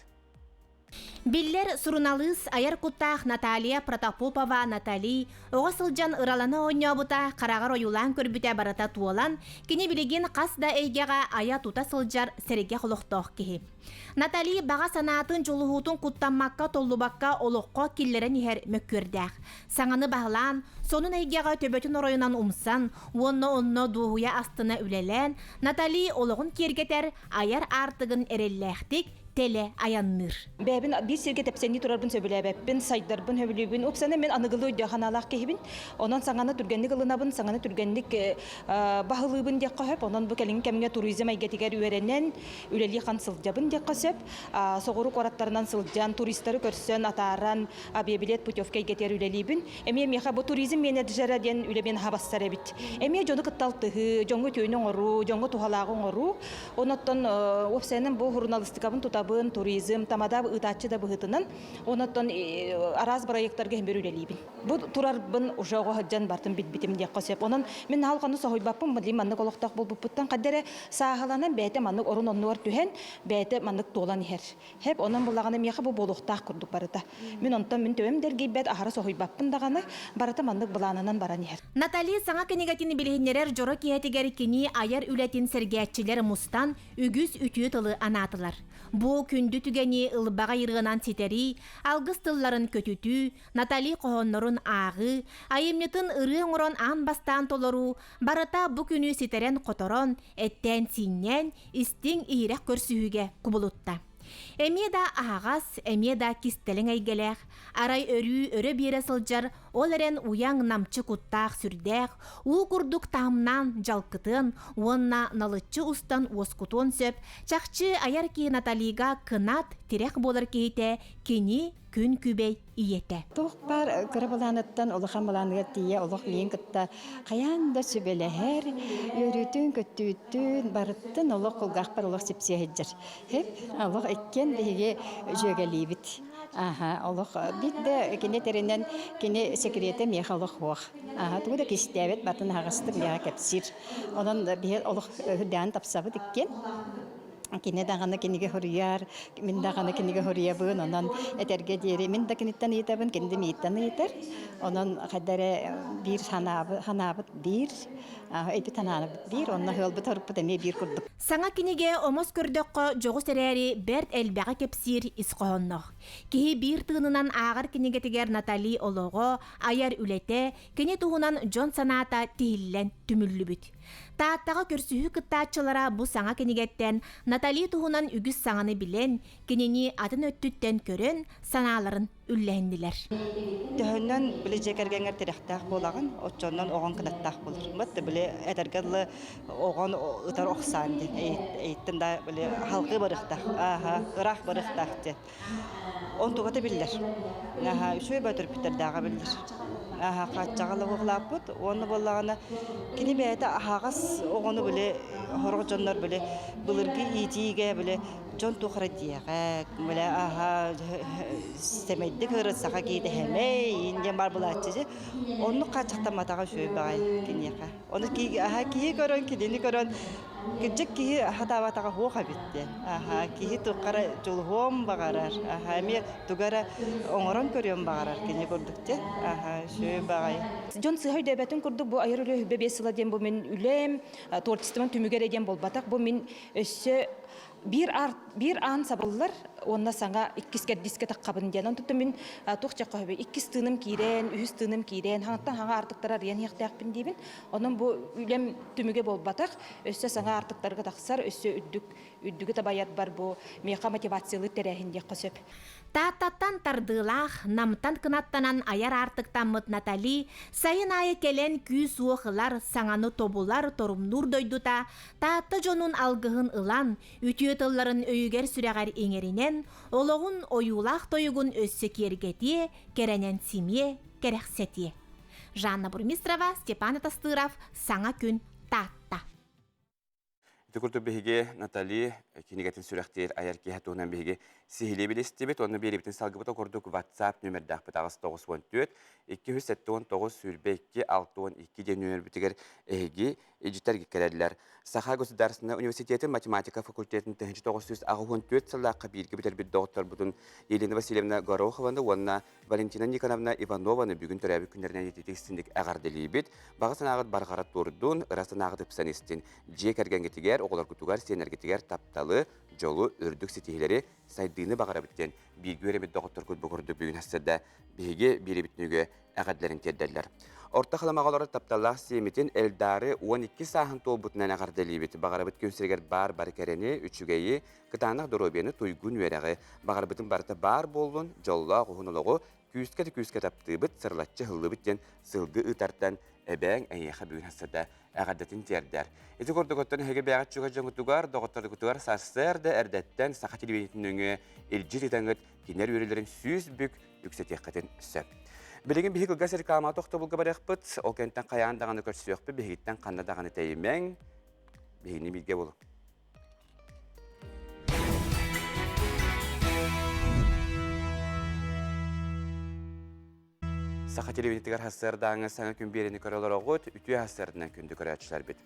Биллэр суруналыыс айар куттаах Наталья Протопопова Натали оҕо сылдьан ыралана оонньообута, хараҕар ойуулаан көрбүтэ барыта туолан, кини билигин хас да эйгэҕэ айа-тута сылдьар сэргэх олохтоох киһи. Натали баҕа санаатын дьулуһуутун куттаммакка, толлубакка олоххо киллэрэн иһэр мөккүөрдээх. Саҥаны баһылаан, сонун эйгэҕэ төбөтүн оройунан умсан уонна онно дуоһуйа астына үлэлээн, Натали олоҕун киэргэтэр, айар аартыгын эрэллээхтик, тэлэ айанныыр. Бэйэбин биир сиргэ тэпсэҥнии турарбын сөбүлээбэппин, сайдарбын сөбүлүүбүн. Уопсайынан мен аныгылыы өйдөөх санаалаах киһибин. Онон саҥаны түргэнник ылынабын, саҥаны түргэнник баһылыыбын диэххэ сөп. Онон бу кэлиҥҥи кэмҥэ туризм эйгэтигэр үөрэнэн, үлэлии хан сылдьабын диэххэ сөп. Соҕуруу куораттарынан сылдьан, туристары көрсөн, атааран, авиабилет путевка эйгэтигэр үлэлиибин. Эмиэ миэхэ бу туризм менеджера диэн үлэбин хабассар эбит. Эмиэ дьону кытта алтыһыы, дьоҥҥо үтүөнү оҥоруу, дьоҥҥо туһалааҕы оҥоруу. Онон уопсайынан бу журналистикабын тутабын, туризм, тамада ыытааччы да быһыытынан. Онон араас бырайыактарга иһин үлэлиибин. Бу турарбын уже оҕо сылдьан бартын билбитим диэххэ сөп. Онон мин халҕаны соһуйбаппын, билим маннык олохтоох буолбуппуттан хадда эрэ сааһыланан бэйэтэ маннык орун оннугар түһэн, бэйэтэ маннык туолан иһэр. Хэп, онон буллаҕына миэхэ бу буолуохтаах курдук барыта. Мин онтон мин төбөм да эргийбэт, аһара соһуйбаппын даҕаны, барыта маннык былаанынан баран иһэр. Натали саҥа кинигэтин билиһиннэрэр дьоро киэһэтигэр кини айар үлэтин сэргээччилэр мустан үгүс үтүө тылы анаатылар. Бу күндү түгэни ылбаҕай ырыанан ситэрии, алгыс тылларын көтүтүү, Натали хоһооннорун ааҕыы, айымньытын ырыа оҥорон аан бастаан толоруу барыта бу күнү ситэрэн-хоторон, эттээн-сииннээн, истиҥ иһирэх көрсүһүүгэ кубулутта. Эмиэ да аһаҕас, эмиэ да кистэлэҥ эйгэлээх, арай өрүү өрө биэрэ сылдьар, ол эрэн уйаҥ намчы куттаах сүрдээх, уу курдук таһымнаан дьалкытыан уонна налыччы устан уоскутуон сөп, чахчы айар киһи Наталига кынат, тирэх буолар киһитэ кини күн күбэй ийэтэ. Туох баар кыра былааныттан улахан былааныгар тиийэ олох миигин кытта хайаан да сүбэлэһэр, үөрүүтүн, көттүүтүн барыттын олох кулгаахпар олох сипсиэ сылдьар. Хэп, олох иккиэн биһиги дьүөгэлиибит. Аха, олох биир да кини этэринэн кини секретэ миэхэ олох суох. Аха, тугу да кистээбэт, батын аһаҕастык миэхэ кэпсиир. Онон биһи олох үрдээн тапсабыт иккиэн. Кини даҕаны кинигэ суруйар, мин даҕаны кинигэ суруйабын, онон этэргэ диэри мин да киниттэн ыйытабын, кини да миигиттэн ыйытар. Онон хайда эрэ биир санаабыт, санаабыт биир, эпит санаабыт биир, онно ыалбыт-оруппут эмиэ биир курдук. Саҥа кинигэ омос көрдөххө дьоҕус эрээри бэрт элбэҕи кэпсиир ис хоһоонноох. Киһи биир тыынынан ааҕар кинигэтигэр Натали олоҕо, айар үлэтэ, кини туһунан дьон санаата тиһиллэн түмүллүбүт. Тааттаҕа көрсүһүү кыттааччылара бу саҥа кинигэттэн Натали туһунан үгүс саҥаны билэн, кинини атын өттүттэн көрөн, санааларын үллэһиннилэр. Төһөннөн били дьиэ кэргэҥҥэр тирэхтээх буолаҕын, оччоннон оҕоҥ кынаттаах буолар. Бат били этэргэ дылы оҕон ытар охсаан диэн, эйиттэн да били халҕыы барыахтаах, ааһа, ыраах барыахтаах диэн. Онтугата биллэр. Аһа, үчүгэй бөтөрпүттэрдээҕэ биллэр. Аһа, хааччаҕа лабыглааппыт. Уонна буоллаҕына, кини бэйэтэ аһаҕас оҕону били сорох дьоннор били былыргы иитиигэ били дьон туох эрэ диэҕэ, били аһа сэмэйдик ырыт саха киһитэ сэмэй иин диэн баар булааччы дьи. Оннук хааччахтамматаҕа үчүгэй баҕайы киниэхэ. Ону аһа киһи көрөн, кинини көрөн Кырдьык киһи хатаабатаҕа суох эбит диэн. Аһа, киһи туохха эрэ дьулуһуон баҕарар. Аһа, эмиэ тугу эрэ оҥорон көрүөн баҕарар кини курдук диэн. Аһа, үчүгэй баҕайы. Дьон сыыһа өйдөөбөтүн курдук бу айар үлэ 25 сыла диэн бу мин үлэм, творчеством түмүгэ эрэ диэн буолбатах. Бу мин өссө Биир биир аан сабыллар уонна саҥа иккис кэрдиискэ таххабын диэн. Онтон мин туох диэххэ сөбүй? Иккис тыыным киирэн, үһүс тыыным киирэн, хаҥаттан хаҥа аартыктары арыйан иһиэхтээхпин диибин. Онон бу үлэм түмүгэ буолбатах. Өссө саҥа аартыктарга тахсар, өссө үрдүк үрдүгү табайарбар бу миэхэ мотивациялыыр тэрээһин диэххэ сөп. Тааттаттан тардыылаах, Намтан кынаттанан айар аартыктаммыт Натали сайын аайы кэлэн күүс-уох ылар, саҥаны тобулар, торумнуур дойдута Таатта дьонун алгыһын ылан, үтүө тылларын өйүгэр-сүрэҕэр иҥэринэн, олоҕун ойуулаах тойугун өссө киэргэтиэ, кэрэнэн симиэ, кэрэхсэтиэ. Жанна Бурмистрова, Степан Атастыров, Саҥа күн, Таатта. Ити курдук биһиги Натали кинигэтин сүрэхтиир айар киһи туһунан биһиги сиһилии билистибит уонна биэриибитин салгыбыт курдук WhatsApp нүөмэрдээхпит 894 279 22 62 диэн нүөмэрбитигэр эһиги илдьиттэргэ кэлэллэр. Саха государственнай университетын математика факультетын 1984 сыллаахха бииргэ бүтэрбит доҕотторбутун Елена Васильевна Горохованы уонна Валентина Никоновна Иванованы бүгүн төрөөбүт күннэринэн ититик истинник эҕэрдэлиибит. Баҕа санааҕыт барҕара турдун, ыра санааҕыт ыпсан истин. Дьиэ кэргэҥҥитигэр, оҕолоргутугар, сиэннэргитигэр тапталы, дьолу, үрдүк ситиһиилэри, сайдыыны баҕарабыт диэн бииргэ үөрэммит доҕотторгут бу курдук бүгүн сырда биһиги биирибит нүгү эҕэрдэлэрин тиэрдэллэр. Орто Халымаҕа олорор тапталлаах сиэмитин Эльдары 12 сааһын туолбутунан эҕэрдэлиибит. Баҕарабыт күн сиригэр баар бары кэрэни, үчүгэйи, кытаанах доруобуйаны, туйгун үөрэҕи, баҕарбытын барыта баар буоллун, дьоллоох уһун олоҕу күүскэ да күүскэ таптыыбыт, сырылаччы ыһыллыбыт диэн сылгы ыытартан эбээҥ эйиэхэ бүгүн сырда эҕэрдэтин тиэрдэр. Ити курдук оттон эһиги бэйэҕит чугас дьоҥҥутугар, доҕотторгутугар сарсыарда эрдэттэн саха телевидениетин нөҥүө илдьит ыытаҥҥыт кинилэр үөрүүлэрин 100 бүк үксэтиэххитин сөп. Билигин биһи кылгас реклама тохтобулга барыахпыт, ол кэнниттэн хайаан даҕаны көрсүөхпүт, биһигиттэн ханна даҕаны тэйимэҥ, биһигини бииргэ булуҥ. Саха телевидениетигэр сарсыардааҥы саҥа күн биэриини көрө олороҕут, үтүө сарсыарданан күндү көрөөччүлэрбит.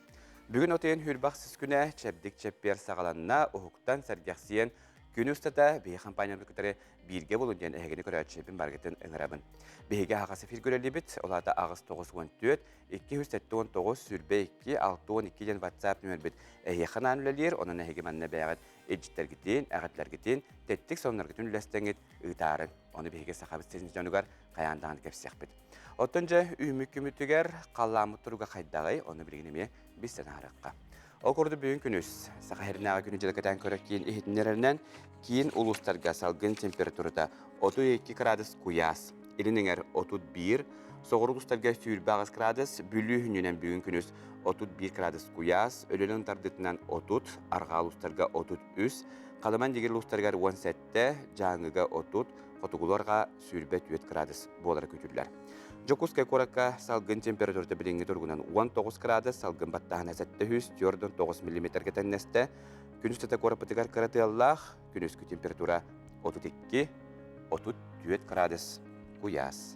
Бүгүн отуйан хүрбэх сис күнэ чэбдик чэппиэр саҕаланна, уһуктан сэргэхсийэн күн устата биһи компаниябыт кытары бииргэ булун диэн эһигини көрөөччүбүн баргытын ыҥырабын. Биһиги аһаҕас эфир көрөллүбүт, ол аата 8 94 279 22 62 диэн WhatsApp нүөмэрбит эһиэхэ анаан үлэлиир, онон эһиги манна бэйэҕит илдьиттэргитин, эҕэрдэлэргитин, тэттик сонуннаргытын үллэстэҥҥит ыытаарыҥ. Ону биһиги Сахабыт сирин дьонугар хайаан даҕаны кэпсиэхпит. Оттон дьэ үүммүт күммүтүгэр халлааммыт туруга хайдаҕый, ону билигин эмиэ билсэн ааһарыахха. Ол курдук бүгүн күнүс Саха сиринээҕи күнү дьылыкытаан көрөр киин иһитиннэрэринэн киин улуустарга салгын температурата 32 градус куйаас, илин эҥэр 31, соҕуруу улуустарга 28 градус, Бүлүү хүннүнэн бүгүн күнүс 31 градус куйаас, Өлүөнэ тардытынан 30, арҕаа улуустарга 33, Халыман дигир улуустарыгар 17, Дьааҥыга 30, хотугуларга 24 градус буолара күүтүллэр. Дьокуускай куоракка салгын температурата билиҥҥи туругунан 19 градус, салгын баттааһына 749 миллиметргэ тэҥнэстэ. Күн устата куораппытыгар кыра тыаллаах, күнүскү температура 32 34 градус куйаас.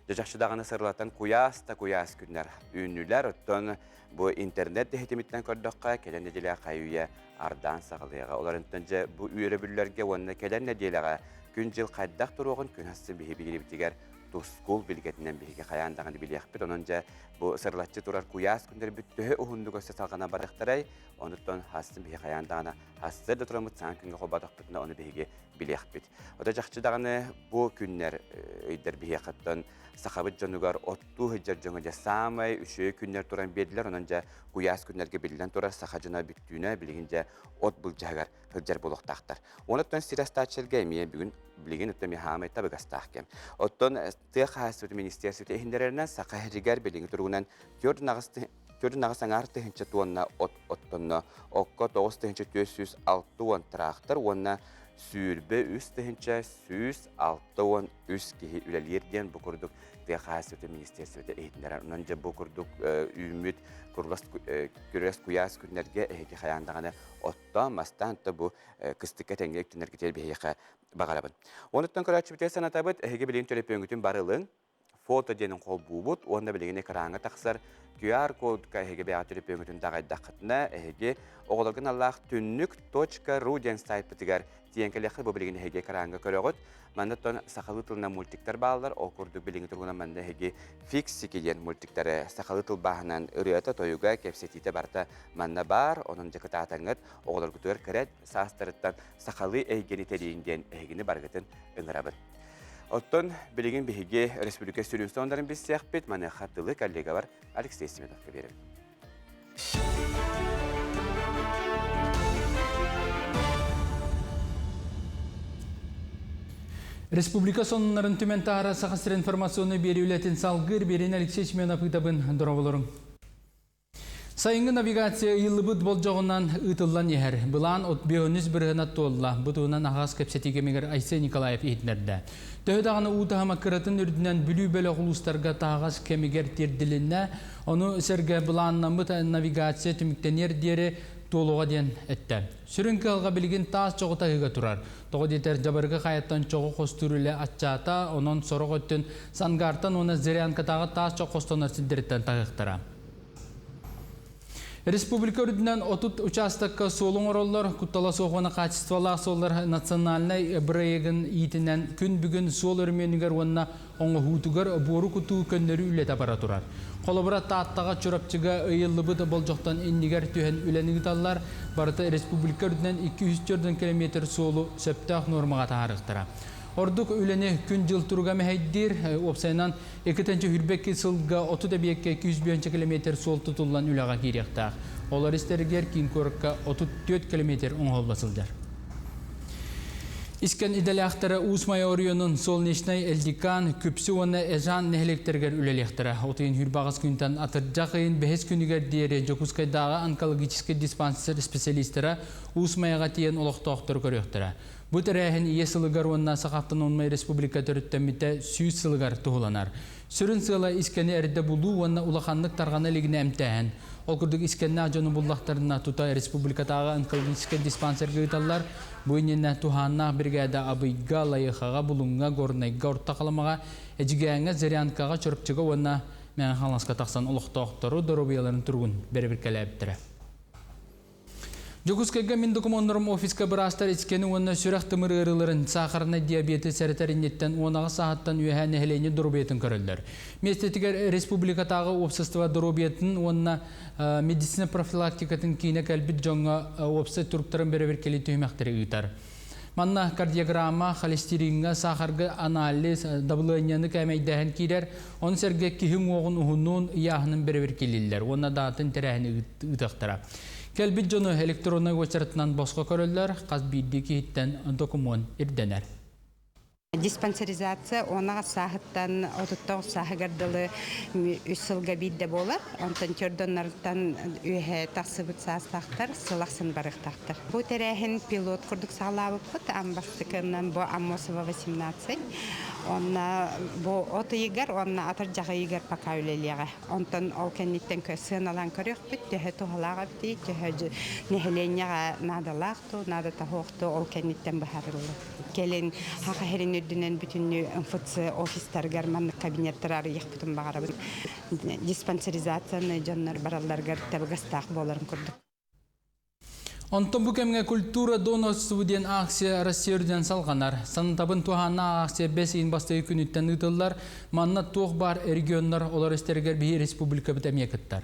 Дьэ даҕаны сырылатан куйаас да куйаас күннэр үүннүлэр. Оттон бу интернет тиһитимиттэн көрдөххө, кэлэн нэдиэлэ хайы-үйэ ардаан саҕалыаҕа. Олорунтан дьэ бу үөрөбүллэргэ уонна кэлэр нэдиэлэҕэ күн-дьыл хайдах туруоҕун күн ахсын биһи билигибитигэр тускул билгэтинэн биһиги хайаан даҕаны билиэхпит. Онон дьэ бу сырылаччы турар куйаас күннэрбит төһө уһуннук өссө салҕанан барыахтарай, онуттан хастын биһи хайаан даҕаны хассы да тураммыт саҥа күҥҥэ холботохпутуна ону биһиги билиэхпит. Ото чахчы даҕаны бу күннэр ыйдар биһиэхэттэн сахабыт дьонугар оттуу сылдьар дьоҥо дьэ саамай үчүгэй күннэр туран биэрдилэр. Онон дьэ куйаас күннэргэ биллэн турар саха дьоно бүттүүнэ билигин дьэ от былдьаһыгар сылдьар буолуохтаахтар. Онуттан сир астааччыларга эмиэ бүгүн билигин оттон эмиэ хаамай табыгастаах кэм. Оттон тыа хаһаайыстыбатын министиэрстибэтэ иһиннэрэринэн саха сиригэр билиҥҥи туругунан 4,8 аҥаар тыһыынча туонна от оттонно. Окко 9460 тыраахтар уонна 23 163 киһи үлэлиир диэн бу курдук тыа хаһаайыстыбатын министиэрстибэтэ иһитиннэрэр. Онон дьэ бу курдук үүммүт курулас күрүөс куйаас күннэргэ эһиги хайаан даҕаны оттоон, мастаан да бу кыстыкка тэҥҥэ үктэнэргитигэр биһиэхэ баҕарабын. Онуттан көрөөччүбүтүгэр санатабыт, эһиги билигин төлөпүөҥҥүтүн бары ылыҥ, фото диэнин холбуубут уонна билигин экраҥҥа тахсар QR-кодка эһиги бэйэҕит төлөпүөҥҥүтүн даҕайдаххытына, эһиги оҕолорго аналлаах түннүк.ру диэн сайтпытыгар. тиийэн кэлиэххит, бу билигин эһиги экраҥҥа көрөҕүт. Манна оттон сахалыы тылынан мультиктар бааллар, ол курдук билиҥҥи туругунан манна эһиги Фиксики диэн мультиктары сахалыы тылбааһынан ырыата, тойуга, кэпсэтиитэ барыта манна баар. Онон дьакытаатаҥҥыт оҕолоргутугар кыра саастарыттан сахалыы эйгэни тэрийиҥ диэн эһигини барыгытын ыҥырабын. Оттон билигин биһиги республика сүрүн сонуннарын билсиэхпит. Маныаха тылы коллегабар Алексей Семеновка биэрэбин. Республика сонуннарын түмэн таһара Саха сирин информационнай биэрии үлэтин салгыыр биэрин Алексей Семенов ыытабын дорооболоруҥ. Сайыҥҥы навигация ыйыллыбыт болдьоҕунан ыытыллан иһэр. Былаан от бөөнүс бырыһына туолла. Бу туһунан аһаҕас кэпсэтии кэмигэр Айсен Николаев иһитиннэрдэ. Төһө даҕаны уу таһыма кыратын үрдүнэн Бүлүү бөлөх улуустарга таһаҕас кэмигэр тиэрдилиннэ. Ону сэргэ былааннаммыт навигация түмүктэниэр диэри туолуоҕа диэн эттэ. Сүрүн кыһалҕа билигин таас чоҕу таһыыга турар. Тоҕо диэтэр Дьабарыкы хайаттан чоҕу хостуур үлэ аччаата, онон сорох өттүн Сангаартан уонна Зырянкатааҕы таас чох хостонор сирдэриттэн таһыахтара. Республика үрдүнэн 30 учаастакка суол оҥороллор, куттала суох уонна хаачыстыбалаах суоллар национальнай бырайыагын иитинэн күн бүгүн суол өрөмүөнүгэр уонна оҥоһуутугар буору кутуу көннөрүү үлэтэ бара турар. Холобура, Тааттаҕа, Чурапчыга ыйыллыбыт болдьохтон иннигэр түһэн үлэни ыыталлар, барыта республика үрдүнэн 204 километр суолу сөптөөх нуормаҕа таһаарыахтара. Ордук үлэни күн-дьыл туруга мэһэйдиир, уопсайынан Иккитинчи сүүрбэкки сылга 30 эбиэккэ 200 километр суол тутуллан үлэҕэ киириэхтээх. Олор истэригэр киин куоракка 34 километр оҥоһулла сылдьар. Искэн идэлээхтэрэ Уус Майа оройуонун Солнечнай, Элдикан, Күпсү уонна Эжан нэһилиэктэригэр үлэлиэхтэрэ. Отуйун сүүрбэҕис күнтэн атырдьах ыйын бэһис күнүгэр диэри Дьокуускайдааҕы онкологическай диспансер специалистара Уус Майаҕа тиийэн олохтоохтору көрүөхтэрэ. Бу тэрээһин Ийэ сылыгар уонна Саха автономнай республика төрүттэммитэ 100 сылыгар туһуланар. Сүрүн сыала искэни эрдэ булуу уонна улаханнык тарҕана илигинэ эмтээһин. Ол курдук искэннээх дьону буллахтарына тута республикатааҕы онкологическай диспансерга ыыталлар. Бу иннинэ туһааннаах биригээдэ Абыйга, Лайыхаҕа, Булуҥҥа, Горнайга, Орто Халымаҕа, Эдьигээҥҥэ, Зырянкаҕа, Чурапчыга уонна Мэҥэ Хаҥаласка тахсан олохтоохтору доруобуйаларын туругун бэрэбиркэлээбиттэрэ. Дьокуускайга мин докумуоннарым офиска быраастар искэни уонна сүрэх-тымыр ыарыыларын, сахарнай диабеты сэрэтэр инниттэн 18 сааһыттан үөһээ нэһилиэнньэ доруобуйатын көрөллөр. Миэстэтигэр республикатааҕы уопсастыба доруобуйатын уонна медицина профилактикатын киинэ кэлбит дьоҥҥо уопсай туруктарын бэрэбиэркэлии түһүмэхтэри ыытар. Манна кардиограмма, холестериҥҥа, сахарга анализ, дабылыанньаны кээмэйдээһин киирэр, ону сэргэ киһи уҥуоҕун уһунун, ыйааһынын бэрэбиэркэлииллэр уонна даатын тэрээһини ыытыахтара. Кэлбит дьону электроннай уочаратынан босхо көрөллөр, хас биирдии киһиттэн докумуон ирдэнэр. Диспансеризация уонаҕа сааһыттан 39 сааһыгар дылы үс сылга биирдэ буолар. Онтон чордоннортон үөһэ тахсыбыт саастаахтар сыл ахсын барыахтаахтар. Бу тэрээһин пилот курдук саҕалаабыппыт. Аан бастакынан бу Аммосова 18. Онно бу от ыйыгар уонна атырдьах ыйыгар пока үлэлиэҕэ. Онтон ол кэнниттэн сыаналаан көрүөхпүт, төһө туһалаах эбитий, төһө нэһилиэнньэҕэ наадалаах дуу, наадата суох дуу, ол кэнниттэн быһаарыллар. Кэлин Саха сирин үрдүнэн бүтүннүү МФЦ офистарыгар маннык кабинеттары арыйыахпытын баҕарабын. Диспансеризацияны дьоннор баралларыгар табыгастаах буоларын курдук. Онтон бу кэмҥэ «Культура донорству» диэн акция Россия үрдүнэн салҕанар. Санатабын туһааннаах акция бэс ыйын бастакы күнүттэн ыытыллар. Манна туох баар регионнар олор истэригэр биһи республикабыт эмиэ кыттар.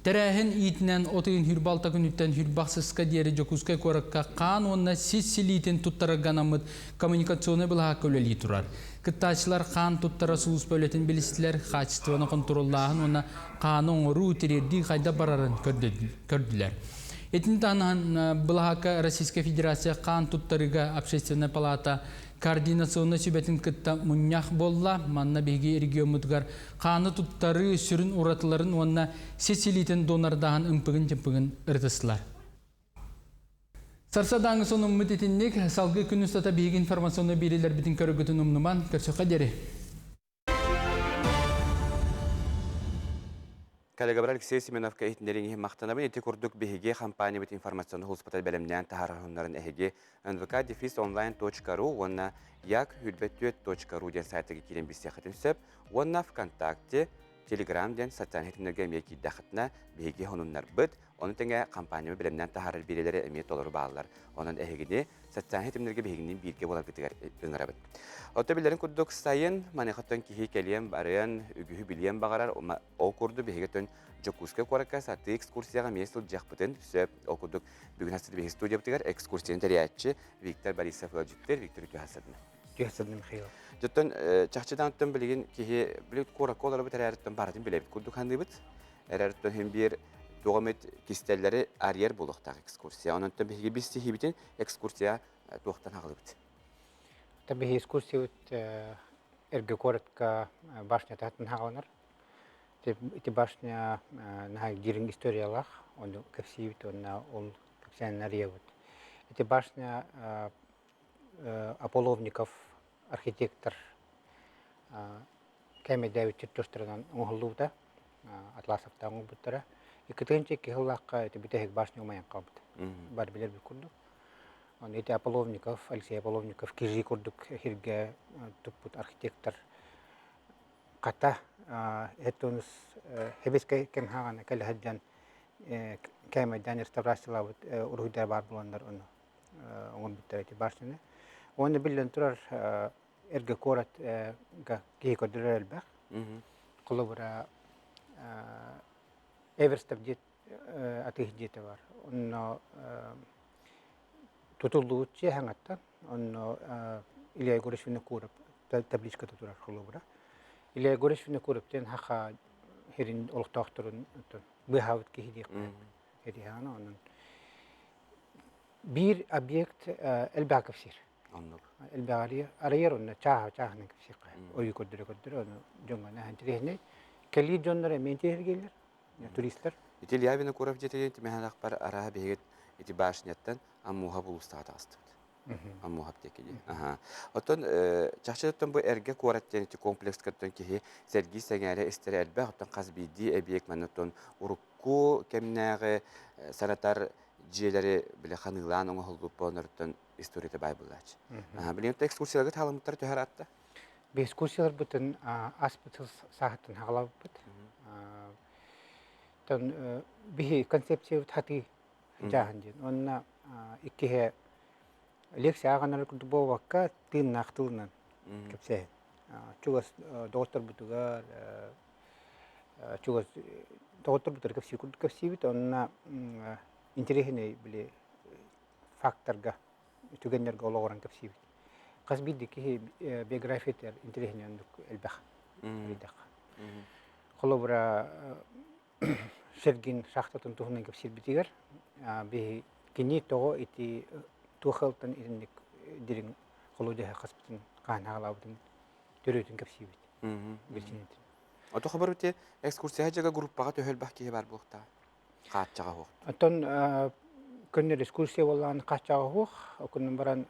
Тэрээһин иитинэн от ыйын 26 күнүттэн 26 диэри Дьокуускай куоракка хаан уонна сис силиитин туттарарга анаммыт коммуникационнай былаһаакка үлэлии турар. Кыттааччылар хаан туттара сулууспа үлэтин билистилэр, хаачыстыбаны хонтуруоллааһын уонна хааны оҥоруу, тириэрдии хайдах барарын көрдүлэр. Итини таһынан былаһаакка Российскай Федерация хаан туттарыыга общественная палата координационнай сүбэтин кытта мунньах буолла. Манна биһиги региоммутугар хааны туттарыы сүрүн уратыларын уонна сис илиитин донордааһын ымпыгын-чымпыгын ырытыстылар. Сарсадааҥы сонуммут итинник, салгыы күн устата биһиги информационнай биэриилэрбитин көрөргүтүн умнуман, көрсөххө диэри. Коллегабар Алексей Семеновка иһитиннэриҥ иһин махтанабын. Ити курдук биһиги компаниябыт информационнай сулууспата бэлэмнээн таһаарар эһиги nvk-онлайн.ру уонна як-24.ру диэн сайтыгар киирэн билсиэххитин сөп уонна ВКонтакте. Telegram диэн социальнай ситимнэргэ эмиэ киирдэххитинэ, биһиги сонуннарбыт, ону тэҥэ компанияны бэлэмнээн таһаарар биэриилэрэ эмиэ толору бааллар. Онон эһигини социальнай ситимнэргэ биһигинниин бииргэ буоларгытыгар ыҥырабыт. Оттон биллэрин курдук сайын маныаха киһи кэлиэн барыан, үгүһү билиэн баҕарар. Ол курдук биһиги өттүн Дьокуускай куоракка сатыы экскурсияҕа эмиэ сылдьыахпытын сөп. Ол курдук бүгүн хастыы биһиги студиябытыгар экскурсияны тэрийээччи Виктор Борисов ыалдьыттыыр. Виктор үтүө хасадына. Үтүө хасадына Михаил. Дьоттон чахчыдан оттон билигин киһи били куоракка олоробут эрээриттэн барытын билэбит курдук саныыбыт. Эрээриттэн иһин биир туох эмит кистэллэри арыйар буолуохтаах экскурсия. Онон биһиги билсиһиибитин экскурсия туохтан аҕалыбыт? Биһи экскурсиябыт эргэ куоратка башня таһыттан хаҕаланар. Ити башня наһаа дириҥ историялаах, ону кэпсиибит уонна ол кэпсээнин арыйабыт. Ити башня Аполловников архитектор кээмэйдээбит чертежтарынан оҥоһуллубута, Атласовтаах оҥорбуттара. 2002 сыллаахха ити бүтэһик башня умайан хаалбыта. Бары билэрбит курдук. Аны ити Аполловников, Алексей Аполловников кижи курдук сиргэ туппут архитектор хата этонус хэбискэй кэм хаҕана кэлэ сылдьан кээмэйдээн реставрациялаабыт уруһуйдара баар буоланнар ону оҥорбуттар ити башняны. Уонна биллэн турар эргэ куорат киһи көрдөрөр элбэх. Холобура Эверстов диэт атыыһыт дьиэтэ бар. Онно тутуллубут дьиэ хаҥаттан онно Илья Егорович Винокуров табличката турар холобура. Илья Егорович Винокуров диэн саха сирин олохтоохторун быыһаабыт киһи диэххэ этиһэҕин онон биир объект элбэх кэпсиир. Оннук. Элбэх арыйар онно чааһа чааһынан кэпсиэххэ. Ойуу көрдөрө көрдөрө ону дьоҥҥо наһаа интэриэһинэй. Кэлии дьоннор эмиэ интэриэһиргииллэр. Туристар. Ити Илья Винокуров дьиэтигэр тимэһэлэхпэр арааһа биһиги ити башняттан Аммуһа булуустаҕа таҕыстыбыт. Аммуһап диэки дии. Аха. Оттон чахчы бу эргэ куорат диэн ити комплекска киһи сэргии сэҥээрэ истэрэ элбэх. Оттон хас биирдии эбийиэк манна оттон урукку кэмнээҕи санатар дьиэлэри били ханыылаан оҥоһуллубут буолан историята баай буолааччы. Билигин экскурсияларга таалыммыттар төһө ыраатта? Экскурсияларбытын аспыт сыл сааһыттан хаҕалаабыппыт. Тон биһи концепциябыт хатыы дьааһын диэн. Онно иккиһэ лекция ааҕанар курдук буолбакка тыыннаах тылынан кэпсээһин. Чугас доҕотторбутугар чугас доҕотторбутугар кэпсии курдук кэпсиибит. Онно интэриэһинэй били факторга түгэннэргэ олоҕуран кэпсиибит. Хас биирдии киһи биографиятыгар интэриэһинэй оннук элбэх ыйдахха. Холобура, Сергин шахтатын туһунан кэпсиирбитигэр биһи кини тоҕо ити туох ыалтан итинник дириҥ холуодьаһы хаспытын хаан хаалаабытын төрүөтүн кэпсиибит. Билсинитин. Ото хобор ити экскурсия дьага группаҕа төһө элбэх киһи бар буолуохтаах? Хааччаҕа суох. Оттон көннөр экскурсия буоллаҕына хааччаҕа суох. Окунан баран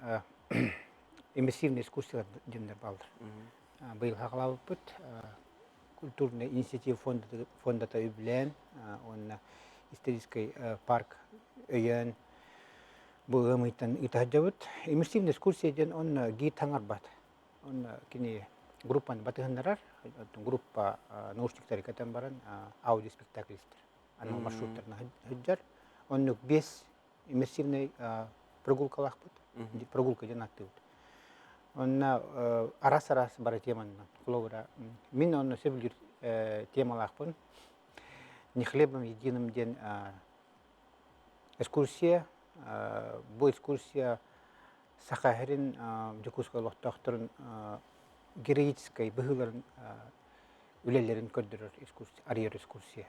иммерсивный экскурсиялар диэннэр бааллар. Быйыл хаҕалаабыппыт культурный инициатива фондата үбүлээн уонна историческай парк өйөөн бу ыам ыйтан ыыта сылдьабыт. Иммерсивный экскурсия диэн онно гид таҥарбат. Онно кини группаны батыһыннарар, группа наушниктары кэтэн баран аудиоспектакль истэр. Анал маршруттарынан сылдьар. Оннук биэс иммерсивный прогулкалаахпыт. Прогулка диэн ааттыыбыт. Онно араас-араас бары теманан. Холобура, мин онно сөбүлүүр темалаахпын. Не хлебом единым диэн экскурсия. Бу экскурсия Саха сирин Дьокуускай олохтоохторун героическай быһыыларын үлэлэрин көрдөрөр экскурсия, арыйар экскурсия.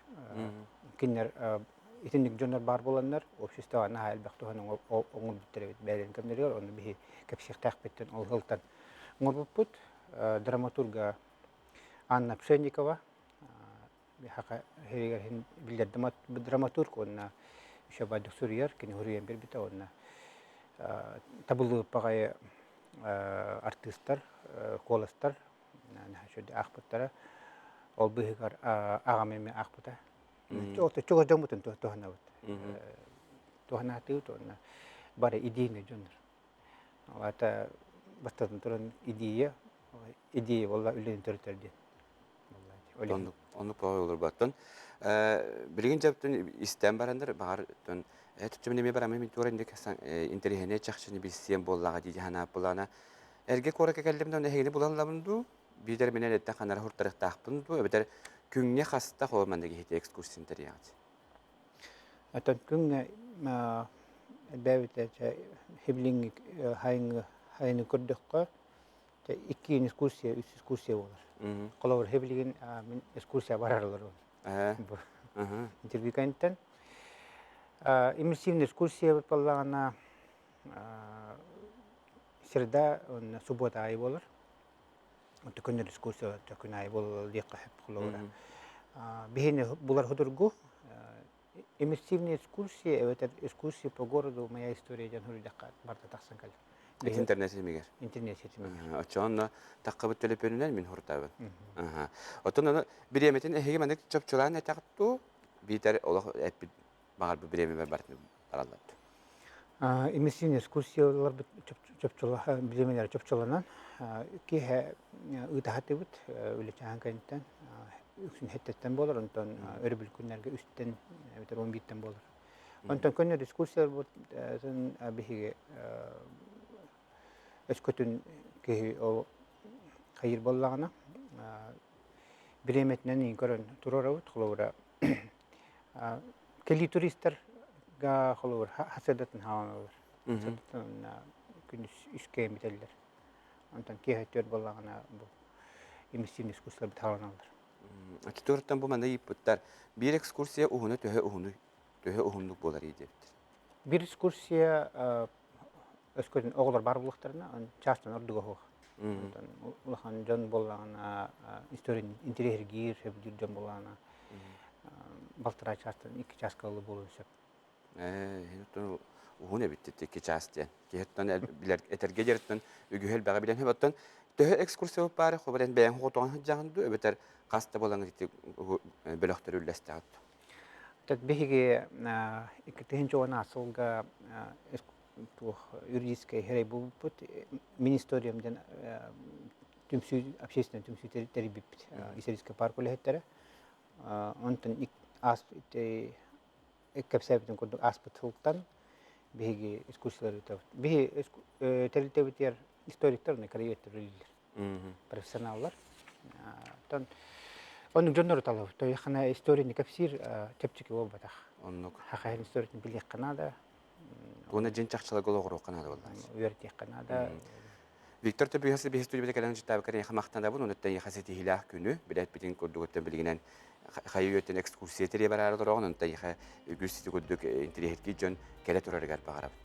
Кинилэр итинник дьоннор баар буоланнар, обществоҕа наһаа элбэх туһаны оҥорбуттар эбит бэйэлэрин кэмнэригэр, ону биһи кэпсиэхтээхпиттэн ол сылтан оҥорбуппут. Драматурга Анна Пшенникова Саха сиригэр иһин биллэр драматург уонна еще баайдык суруйар, кини суруйан биэрбитэ уонна табыллыбыт баҕайы артыыстар, куоластар наһаа үчүгэйдик аахпыттара. Ол быыһыгар аҕам эмиэ аахпыта. Чугас дьоммутун туһанабыт. Туһанаатыбыт уонна бары идейный дьоннор. Ол аата бастатан туран идея, идея буолла үлэни төрөтөр диэн. Оннук оннук олорботтон. Билигин дьэптэн истэн барандар баҕар тон түччүмүн эмиэ барамын мин туора инник интэриэһинэй чахчыны билсиэм буоллаҕа дии санаап булаана. Эргэ куоракка кэллим да эһигини булан ылабын дуу, биитэр минэн эттэн ханара хуртарыктаахпын дуу, эбэтэр күҥҥэ хаста хоо маннык иһити экскурсияны тэрийэҕит? Оттон күҥҥэ элбээбитэ хиблиҥҥи хайыҥҥы хайыны көрдөххө икки экскурсия, үс экскурсия буолар. Холобур, хиблигин мин экскурсия барар олорбун. Интервью кэнниттэн. Иммерсивный экскурсия буоллаҕына среда уонна суббота аайы буолар. Күннэр экскурсия күн аайы буолар диэххэ сөп холобура. Биһини булар худургу иммерсивная экскурсия эбэтэр экскурсия по городу моя история диэн суруйдахха барыта тахсан кэлэр. Интернет ситимигэр. Интернет ситимигэр. Оччоҕо таххабыт төлөпүөнүнэн мин хуртабын. Оттон аны бириэмэтин эһиги маннык чопчулаан этэҕит дуу, биитэр олох эппит баҕарбыт бириэмэбэр барытын бараллар дуу? Иммерсивный экскурсияларбыт бириэмэлэр чопчуланан киэһэ ыытаһатыбыт үлэ чааһын кэнниттэн үксүн хэттэттэн буолар, онтон өрөбүл күннэргэ үстэн эбэтэр 11-тэн буолар. Онтон көннөр экскурсияларбыт биһиги өскөтүн киһи ол хайыр буоллаҕына бириэмэтинэн иин көрөн туруорабыт. Холобура, кэлии туристарга холобур хасыадатын хааланаллар. Хасыадатын күнүс үскэ бүтэллэр. Онтон киэһэ түөрт буоллаҕына бу иммерсивный искусстволар хааланаллар. Оччотугар бу манна ыйыппыттар. Биир экскурсия уһуна төһө уһуну төһө уһуннук буолар диэбиттэр. Биир экскурсия өскөтүн оҕолор баар буолуохтарына, чаастан ордуга суох. Онтон улахан дьон буоллаҕына, историяны интэриэһиргиир, сөбүлүүр дьон буоллаҕына, балтараа чаастан икки чааска ылы буолуон сөп. Ээ, уһун эбит икки чаас диэн. Киһиттэн билэр этэргэ диэриттэн үгүһү элбэҕи билэн сөп. Оттон төһө экскурсия баары хобарен бэйэҥ хотоҕон сылдьаҕын дуу, эбэтэр хас да буолан ити бөлөхтөрү үллэстэҕит дуу? Биһиги 2010 сылга туох юридическай хэрэй булбуппут. Мин историям диэн түмсүү, общественный түмсүү тэрийбиппит. Исторический парк үлэһиттэрэ. Онтон аас кэпсээбитин курдук ааспыт сылтан биһиги экскурсиялары ыытабыт. Биһи тэрилтэбитигэр историктар уонна краеведтэр үлэлииллэр. Профессионаллар. Оттон оннук дьоннору талабыт. Тойхана историяны кэпсиир чэпчэки буолбатах. Оннук. Хахайын историятын билиэххэ наада. Уонна дьин чахчыларга олоҕуруохха наада буоллаҕа. Үөрэтиэххэ наада. Виктор Төбүһэс биһи студията кэлэн дьыттаабыккар эйиэхэ махтанабын, онуттан эйиэхэ ситиһиилээх күнү, билэт-битин курдугуттан билигинэн хайы үйэттэн экскурсия тэрийэ бараары олороҕун, онтон эйиэхэ үгүс сити курдук интэриэһиргиир дьон кэлэ турарыгар баҕарабын.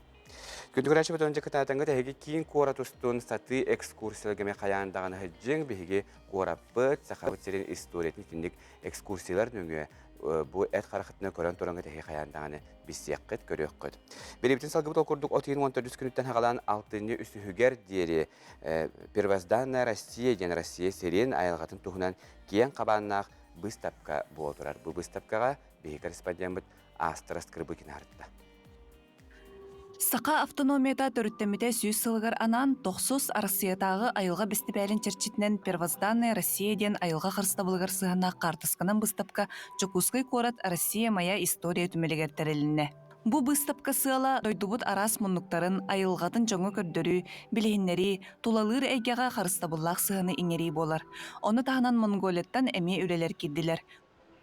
Күндү көрөөччүбүт онча кытаатаҥҥыт эһиги киин куорат устун сатыы экскурсияларга эмиэ хайаан даҕаны сылдьыҥ, биһиги куораппыт, Сахабыт сирин историятын итинник экскурсиялар нөҥүө бу эт харахытынан көрөн тураҥҥыт эһиги хайаан даҕаны билсиэххит, көрүөххүт. Билибитин салгыбыт ол курдук от ыйын 14 күнүттэн хаҕалаан алтынньы үсүһүгэр диэри Первозданная Россия диэн Россия сирин айылҕатын туһунан киэҥ хабааннаах быыстапка буола турар. Бу быыстапкаҕа биһиги корреспондеммыт Астра Скрыбыкина арытта. Саха автономията төрүттэммитэ 100 сылыгар анаан тохсус Арассыйатааҕы айылҕа бэстибээлин чэрчитинэн «Первозданная Россия» диэн айылҕа харыстабылыгар сыһыаннаах хаартысканан быыстапка Дьокуускай куорат «Россия моя история» түмэлигэр тэрилиннэ. Бу быыстапка сыала дойдубут араас муннуктарын, айылҕатын дьоҥҥо көрдөрүү, билиһиннэрии, тулалыыр эйгэҕэ харыстабыллаах сыһыаны иҥэрии буолар. Ону таһынан Монголияттан эмиэ үлэлэр киирдилэр.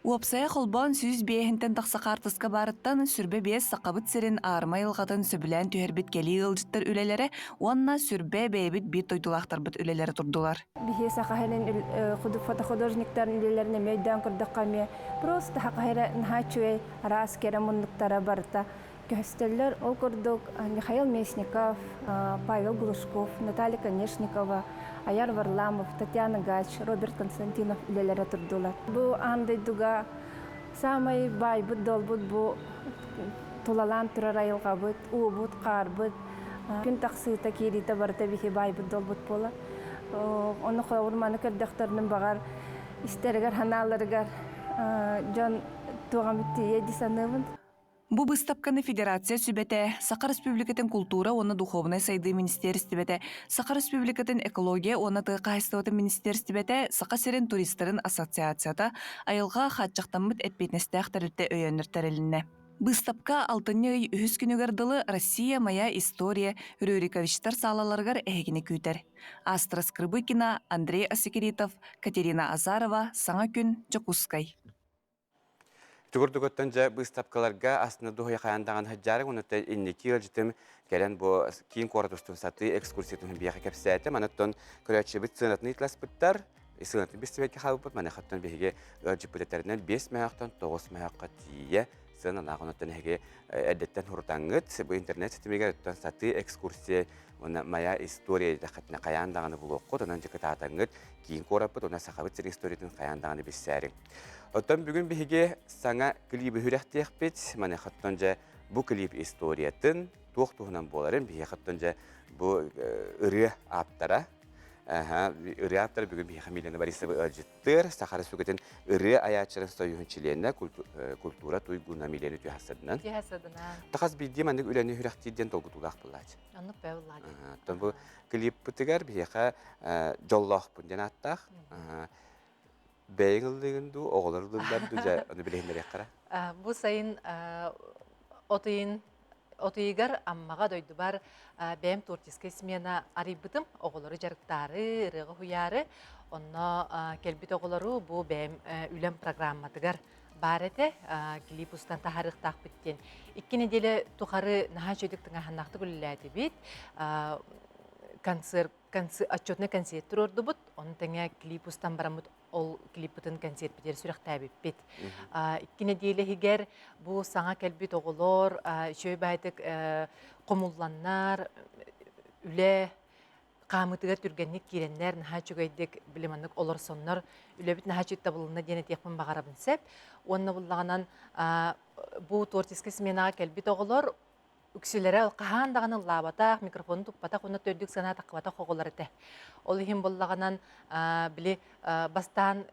Уопсайа холбоон 105-тэн тахса хаартыска баарыттан сүрбэ биэс Сахабыт сирин аарыма айылҕатын сөбүлээн түһэрбит кэлии ыалдьыттар үлэлэрэ уонна сүрбэ бэйэбит биир дойдулаахтарбыт үлэлэрэ турдулар. Биһи саха сирин фотохудожниктарын үлэлэрин эмиэ өйдөөн көрдөххө эмиэ просто саха сирэ наһаа үчүгэй араас кэрэ муннуктара барыта көстөллөр. Ол курдук Михаил Местников, Павел Глушков, Наталья Конешникова, Аяр Варламов, Татьяна Гач, Роберт Константинов үлэлэрэ турдулар. Бу аан дойдуга саамай баайбыт долбут бу тулалаан турар айылҕабыт, уубут, хаарбыт, күн тахсыыта, киириитэ барыта биһи баайбыт долбут буолар. Ону холобур маны көрдөхтөрүнүн баҕар истэригэр, ханааларыгар дьон туоҕа тиийэ дии саныыбын. Бу быыстапканы Федерация Сүбэтэ, Саха Республикатын култуура уонна духуобунай сайдыы министиэристибэтэ, Саха Республикатын экология уонна тыа хаһаайыстыбатын министиэристибэтэ, Саха сирин туристарын ассоциацията, айылҕа хааччахтаммыт эппиэтинэстээх тэрилтэ өйөөннөр тэрилиннэ. Быыстапка алтынньы ый үһүс күнүгэр дылы «Россия – моя история» Рюриковичтар саалаларыгар эһигини күүтэр. Астра Скрыбыкина, Андрей Осекритов, Катерина Азарова, Саҥа күн, Дьокуускай. Тугурдугуттан дьэ быыстапкаларга астына дуһуйа хайаан даҕаны сылдьаарыҥ уонна инники ыалдьытым кэлэн бу киин куорат устун сатыы экскурсиятын биһиэхэ кэпсээтэ. Манаттан көрөөччүбүт сыанатын ыйыталаспыттар. Сыанатын бистибэккэ хаалбыппыт. Маныхаттан биһиги ыалдьыппыт этэринэн 5 мөһөөхтөн 9 мөһөөххө тиийэ сыаналаах. Онуттан эһиги эрдэттэн хурутаҥҥыт бу интернет ситимигэр оттон сатыы экскурсия уонна моя история диэтэххитинэ хайаан даҕаны булуоххут. Онон дьэ кытаатаҥҥыт киин куораппыт уонна Сахабыт сирин историятын хайаан даҕаны билсээриҥ. Оттон бүгүн биһиги саҥа клиби үрэхтиэхпит. Маныхаттан дьэ бу клип историятын, туох туһунан буоларын биһиэхэттэн дьэ бу ырыа ааптара ырыа ааптара бүгүн биһиэхэ Милена Борисова ыалдьыттыыр. Саха Республикатын ырыа айааччыларын союһун чилиэнэ культура туйгуна Милена Түһасадынан. Түһасадынан. Тахас биирдии маннык үлэни үрэхтиир диэн долгутуулаах буолааччы. Оннук бэ буллааччы. Оттон бу клиппытыгар биһиэхэ дьоллоохпун диэн ааттаах. Бэйэҥ ыллыыгын дуу, оҕолор ыллыыллар дуу, дьэ, ону билиһиннэриэххэ Бу сайын от ыйын от ыйыгар Аммаҕа дойдубар бэйэм творческай смена арыйбытым. Оҕолору дьарыктаары, ырыаҕа уһуйаары. Онно кэлбит оҕолору бу бэйэм үлэм программатыгар баар этэ. Клип устан таһаарыахтаахпыт диэн. Икки нэдиэлэ тухары наһаа үчүгдүк тыҥааһыннаахтык үлэлээтибит. Концерт отчетный концерт туруордубут, ону тэҥэ клип устан бараммыт ол клиппытын концертпитигэр сүрэхтээбиппит. Икки нэдиэлэ иһигэр бу саҥа кэлбит оҕолор үчүгэй баайдык хомулланнар, үлэ хаамыытыгар түргэнник киирэннэр, наһаа үчүгэйдик били маннык олорсоннор үлэбит наһаа үчүгэй табылынна диэн этиэхпин баҕарабын сөп. Уонна буллаҕынан бу творческай сменаҕа кэлбит оҕолор үксүлэрэ хаһаан даҕаны ыллаабатах, микрофону туппатах уонна төрдүк санаа таххыбатах оҕолор этэ. Ол иһин буоллаҕынан били бастаан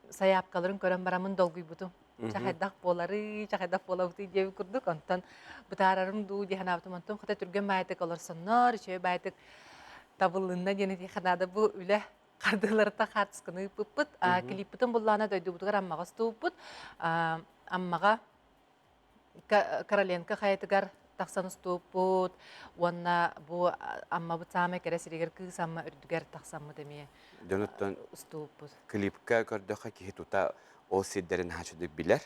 сайаапкаларын көрөн бараммын долгуйбутум. Чахайдах буоларый, чахайдах буолабытый диэбит курдук. Онтон бытаарарым дуу дии санаабытым. Онтон хата түргэн баайтык олорсоннор, үчүгэй баайтык табыллынна диэн этиэххэ наада бу үлэ хардыыларыттан хаартысканы ыыппыппыт. Клиппытын буллаана дойдубутугар Аммаҕа устубуппут. Аммаҕа Короленко хайатыгар тахсан устууппут уонна бу Аммабыт саамай кэрэ сиригэр Кыыс Амма үрдүгэр тахсаммыт эмиэ Дьонуттан устууппут. Клипка көрдөххө киһи тута ол сирдэрин хаачыдык билэр.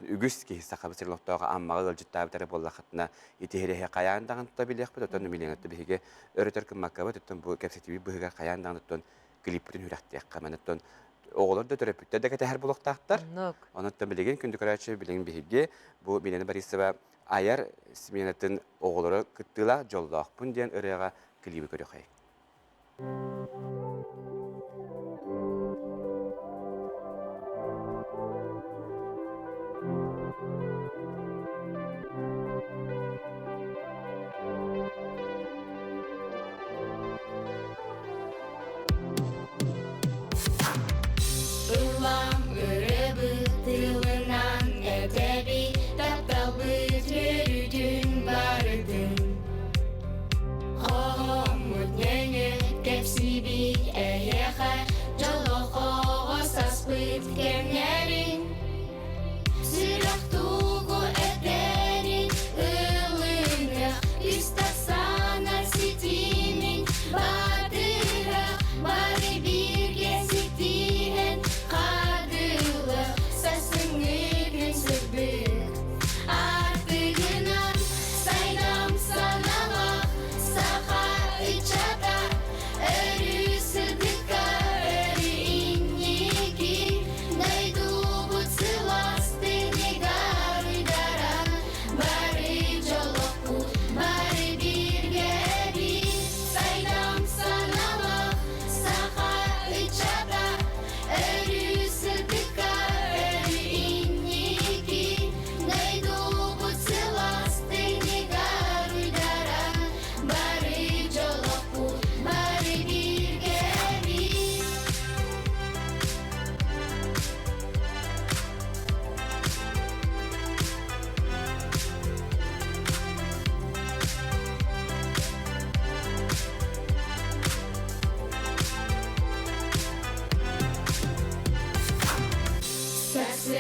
Үгүс киһи сахабыт сирин олохтооҕо Аммаҕа ыалдьыттаабыт эрэ буоллахытына итиһирэһи хайаан даҕаны тута билиэхпит, оттон миллионетта биһиги өрөтөр кыммаккабыт, оттон бу кэпсэтиибит быһыгар хайаан даҕаны оттон клиппытын үрэхтиэххэ. Манаттан оҕолор да төрөппүттэр да кэтэһэр буолуохтаахтар. Онон билигин күндү көрөөччү билигин биһиги бу Милена Борисова айар сменатын оҕолоро кыттыылаах дьоллоохпун диэн ырыаҕа клиби көрүөхэй. Ыллам ырыабыт тылынан этэбит тапталбыт үөрүүтүн барытын. Хоһооммут нөҥүө кэпсиибит.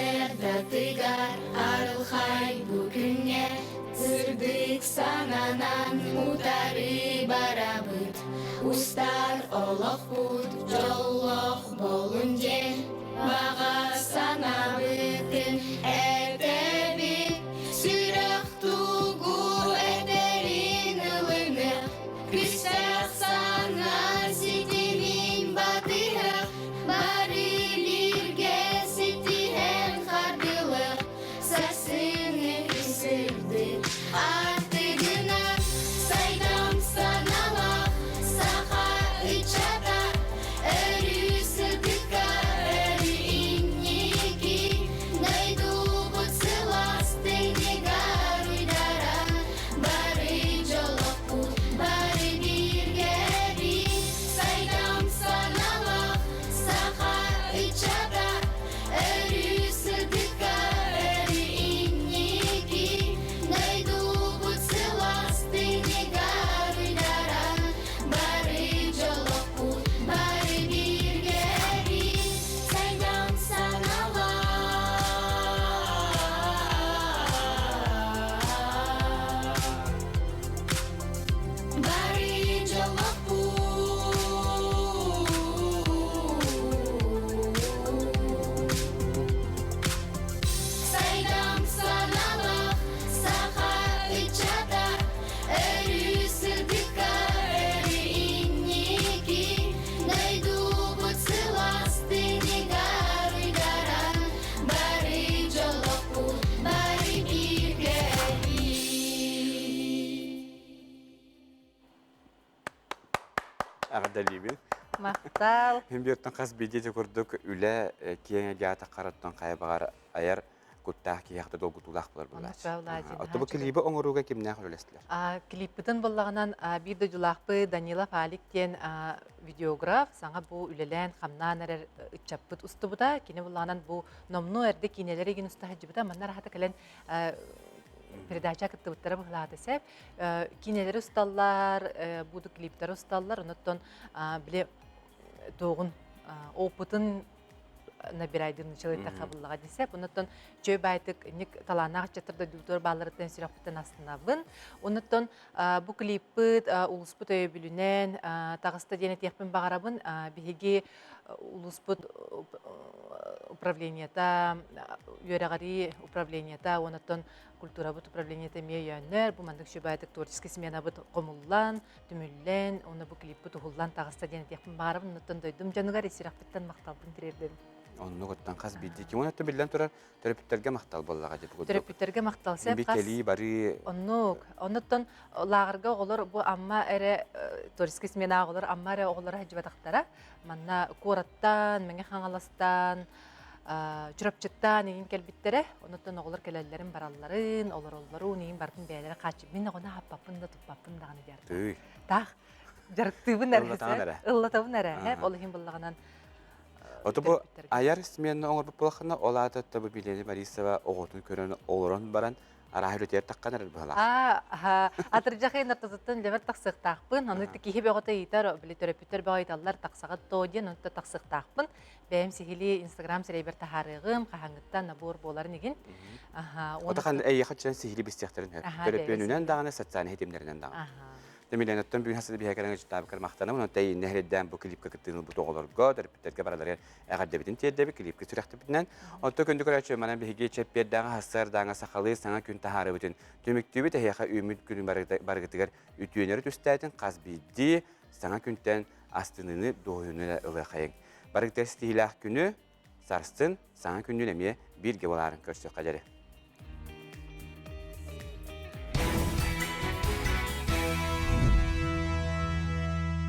Сарсыардатыгар арылхай бу күҥҥэ Сырдык сананан утары барабыт Устар олохпут дьоллоох буолун диэн Баҕа санаабытын этэбит Сүрэх тугу этэрин ылыныах Күүстээх саҥа ситимин батыһыах Бары бииргэ ситиһэн хардылыах Сарсыҥҥы күн сырдык аартыгынан Сайдам саналаах саха ыччата Өрүү сырдыкка, өрүү инники Дойдубут сылаас тыыныгар уйдаран Бары дьоллоохпут, бары бииргэбит Сайдам саналаах саха ыччата Өрүү сырдыкка, өрүү инники Дойдубут сылаас тыыныгар уйдаран Бары дьоллоохпут, бары бииргэбит Сайдам саналаах Бары дьоллоохпут. Сайдам саналаах саха ыччата Өрүү сырдыкка, өрүү инники Дойдубут сылаас тыыныгар уйдаран Бары дьоллоохпут, бары бииргэбит. Эҕэрдэлиибин. Махтал. Мин биэртэн хас биирдии курдук үлэ киэҥ эйгэҕэ таххарыттан хайа баҕар айар куттаах киһиэхэ долгутуулаах буолар буолааччы. Оттон бу клиби оҥорууга кимнээх үлэлэстилэр? Клиппытын буллаҕынан биир дойдулаахпыт Данилов Алик диэн видеограф саҥа бу үлэлээн хамнаан эрэр ыччаппыт устубута. Кини буллаҕынан бу номнуо эрдэ киинэлэри игин уста сылдьыбыта. Манна рахата кэлэн передача кыттыбыттара быһылаата сеп. Киинэлэри усталлар, буду клиптары усталлар. Онуттан били туоҕун опытын набирайдын человек хабыллаҕа десеп. Онуттан чөй байтык ник талааннаах ыччаттар дойдубутугар баалларыттан сүрэхпиттэн астынабын. Онуттан бу клиппыт улууспут өйөбүлүнэн таҕыста диэн этиэхпин баҕарабын. Биһиги улууспут управлениета, үөрэҕирии управлениета, онуттан культурабыт управлениета эмиэ өйөөннөр, бу маннык сүбээтик творческий сменабыт хомуллан, түмүллэн, уонна бу клиппит уһуллан таҕыста диэн этиэхпин баҕарабын. Онуттан дойдум дьонугар исирэхпиттэн махталбын тириэрдэбин. Оннук оттон хас биирдии ким онуттан биллэн турар төрөппүттэргэ махтал буоллаҕа дии курдук. Төрөппүттэргэ махтал сеп хас кэлии барыы. Оннук. Онуттан лааҕырга оҕолор бу Амма эрэ творческий смена оҕолор Амма эрэ оҕолоро сылдьыбатахтара. Манна куораттан, Мэҥэ Хаҥаластан, Чурапчыттан иҥин кэлбиттэрэ. Онуттан оҕолор кэлэллэрин баралларын, олороллорун иҥин барытын бэйэлэрэ хааччы. Мин оҕону аһаппаппын да туппаппын даҕаны диэн. Таах дьарыктыыбын эрэ. Ыллатабын эрэ. Ол иһин буллаҕынан Ото бу айар смена оҥорбут буолаххына, ол аата бу Милена Борисова оҕотун көрөн олорон баран арааһы үлэтигэр таххан эрэр быһалаах. Аа, атырдьах ыйын ортотуттан үлэбэр тахсыахтаахпын. Ону киһи бөҕөтө ыйытар, били төрөппүттэр бөҕө ыйыталлар, тахсаҕыт доо диэн, онто тахсыахтаахпын. Бэйэм сиһилии Инстаграм сирэйбэр таһаарыаҕым, хаһааҥҥыттан набор буоларын игин. Аха, Отахан эйиэхэ чэн сиһилии бистиэхтэрин сөп. Төлөпүөнүнэн даҕаны, социальнай ситимнэринэн даҕаны. Милена, оттон бүгүн хасыда биһэ кэлэн ычытаабыккар махтанабын. Онон иннэ хэрдээн бу клипка кыттыыны ылбыт оҕолорго, төрөппүттэргэ бараларыгар эҕэрдэбитин тиэрдэбит, клипка сүрэхтибитинэн. Онтон күндү көрөөччү, манан биһиги чэппиэрдээҕи хассыардааҥа сахалыы саҥа күн таһаарыбытын түмүктүүбүт. Эһиэхэ үүммүт күнүн барыгытыгар үтүөнөрү түстээтин хас биирдии саҥа күнтэн астыныыны, дуоһуйууну ылыахайыҥ. Барыгытыгар ситиһиилээх күнү, сарсын саҥа күннүүн эмиэ бииргэ буолаарын көрсүөххэ дьэри.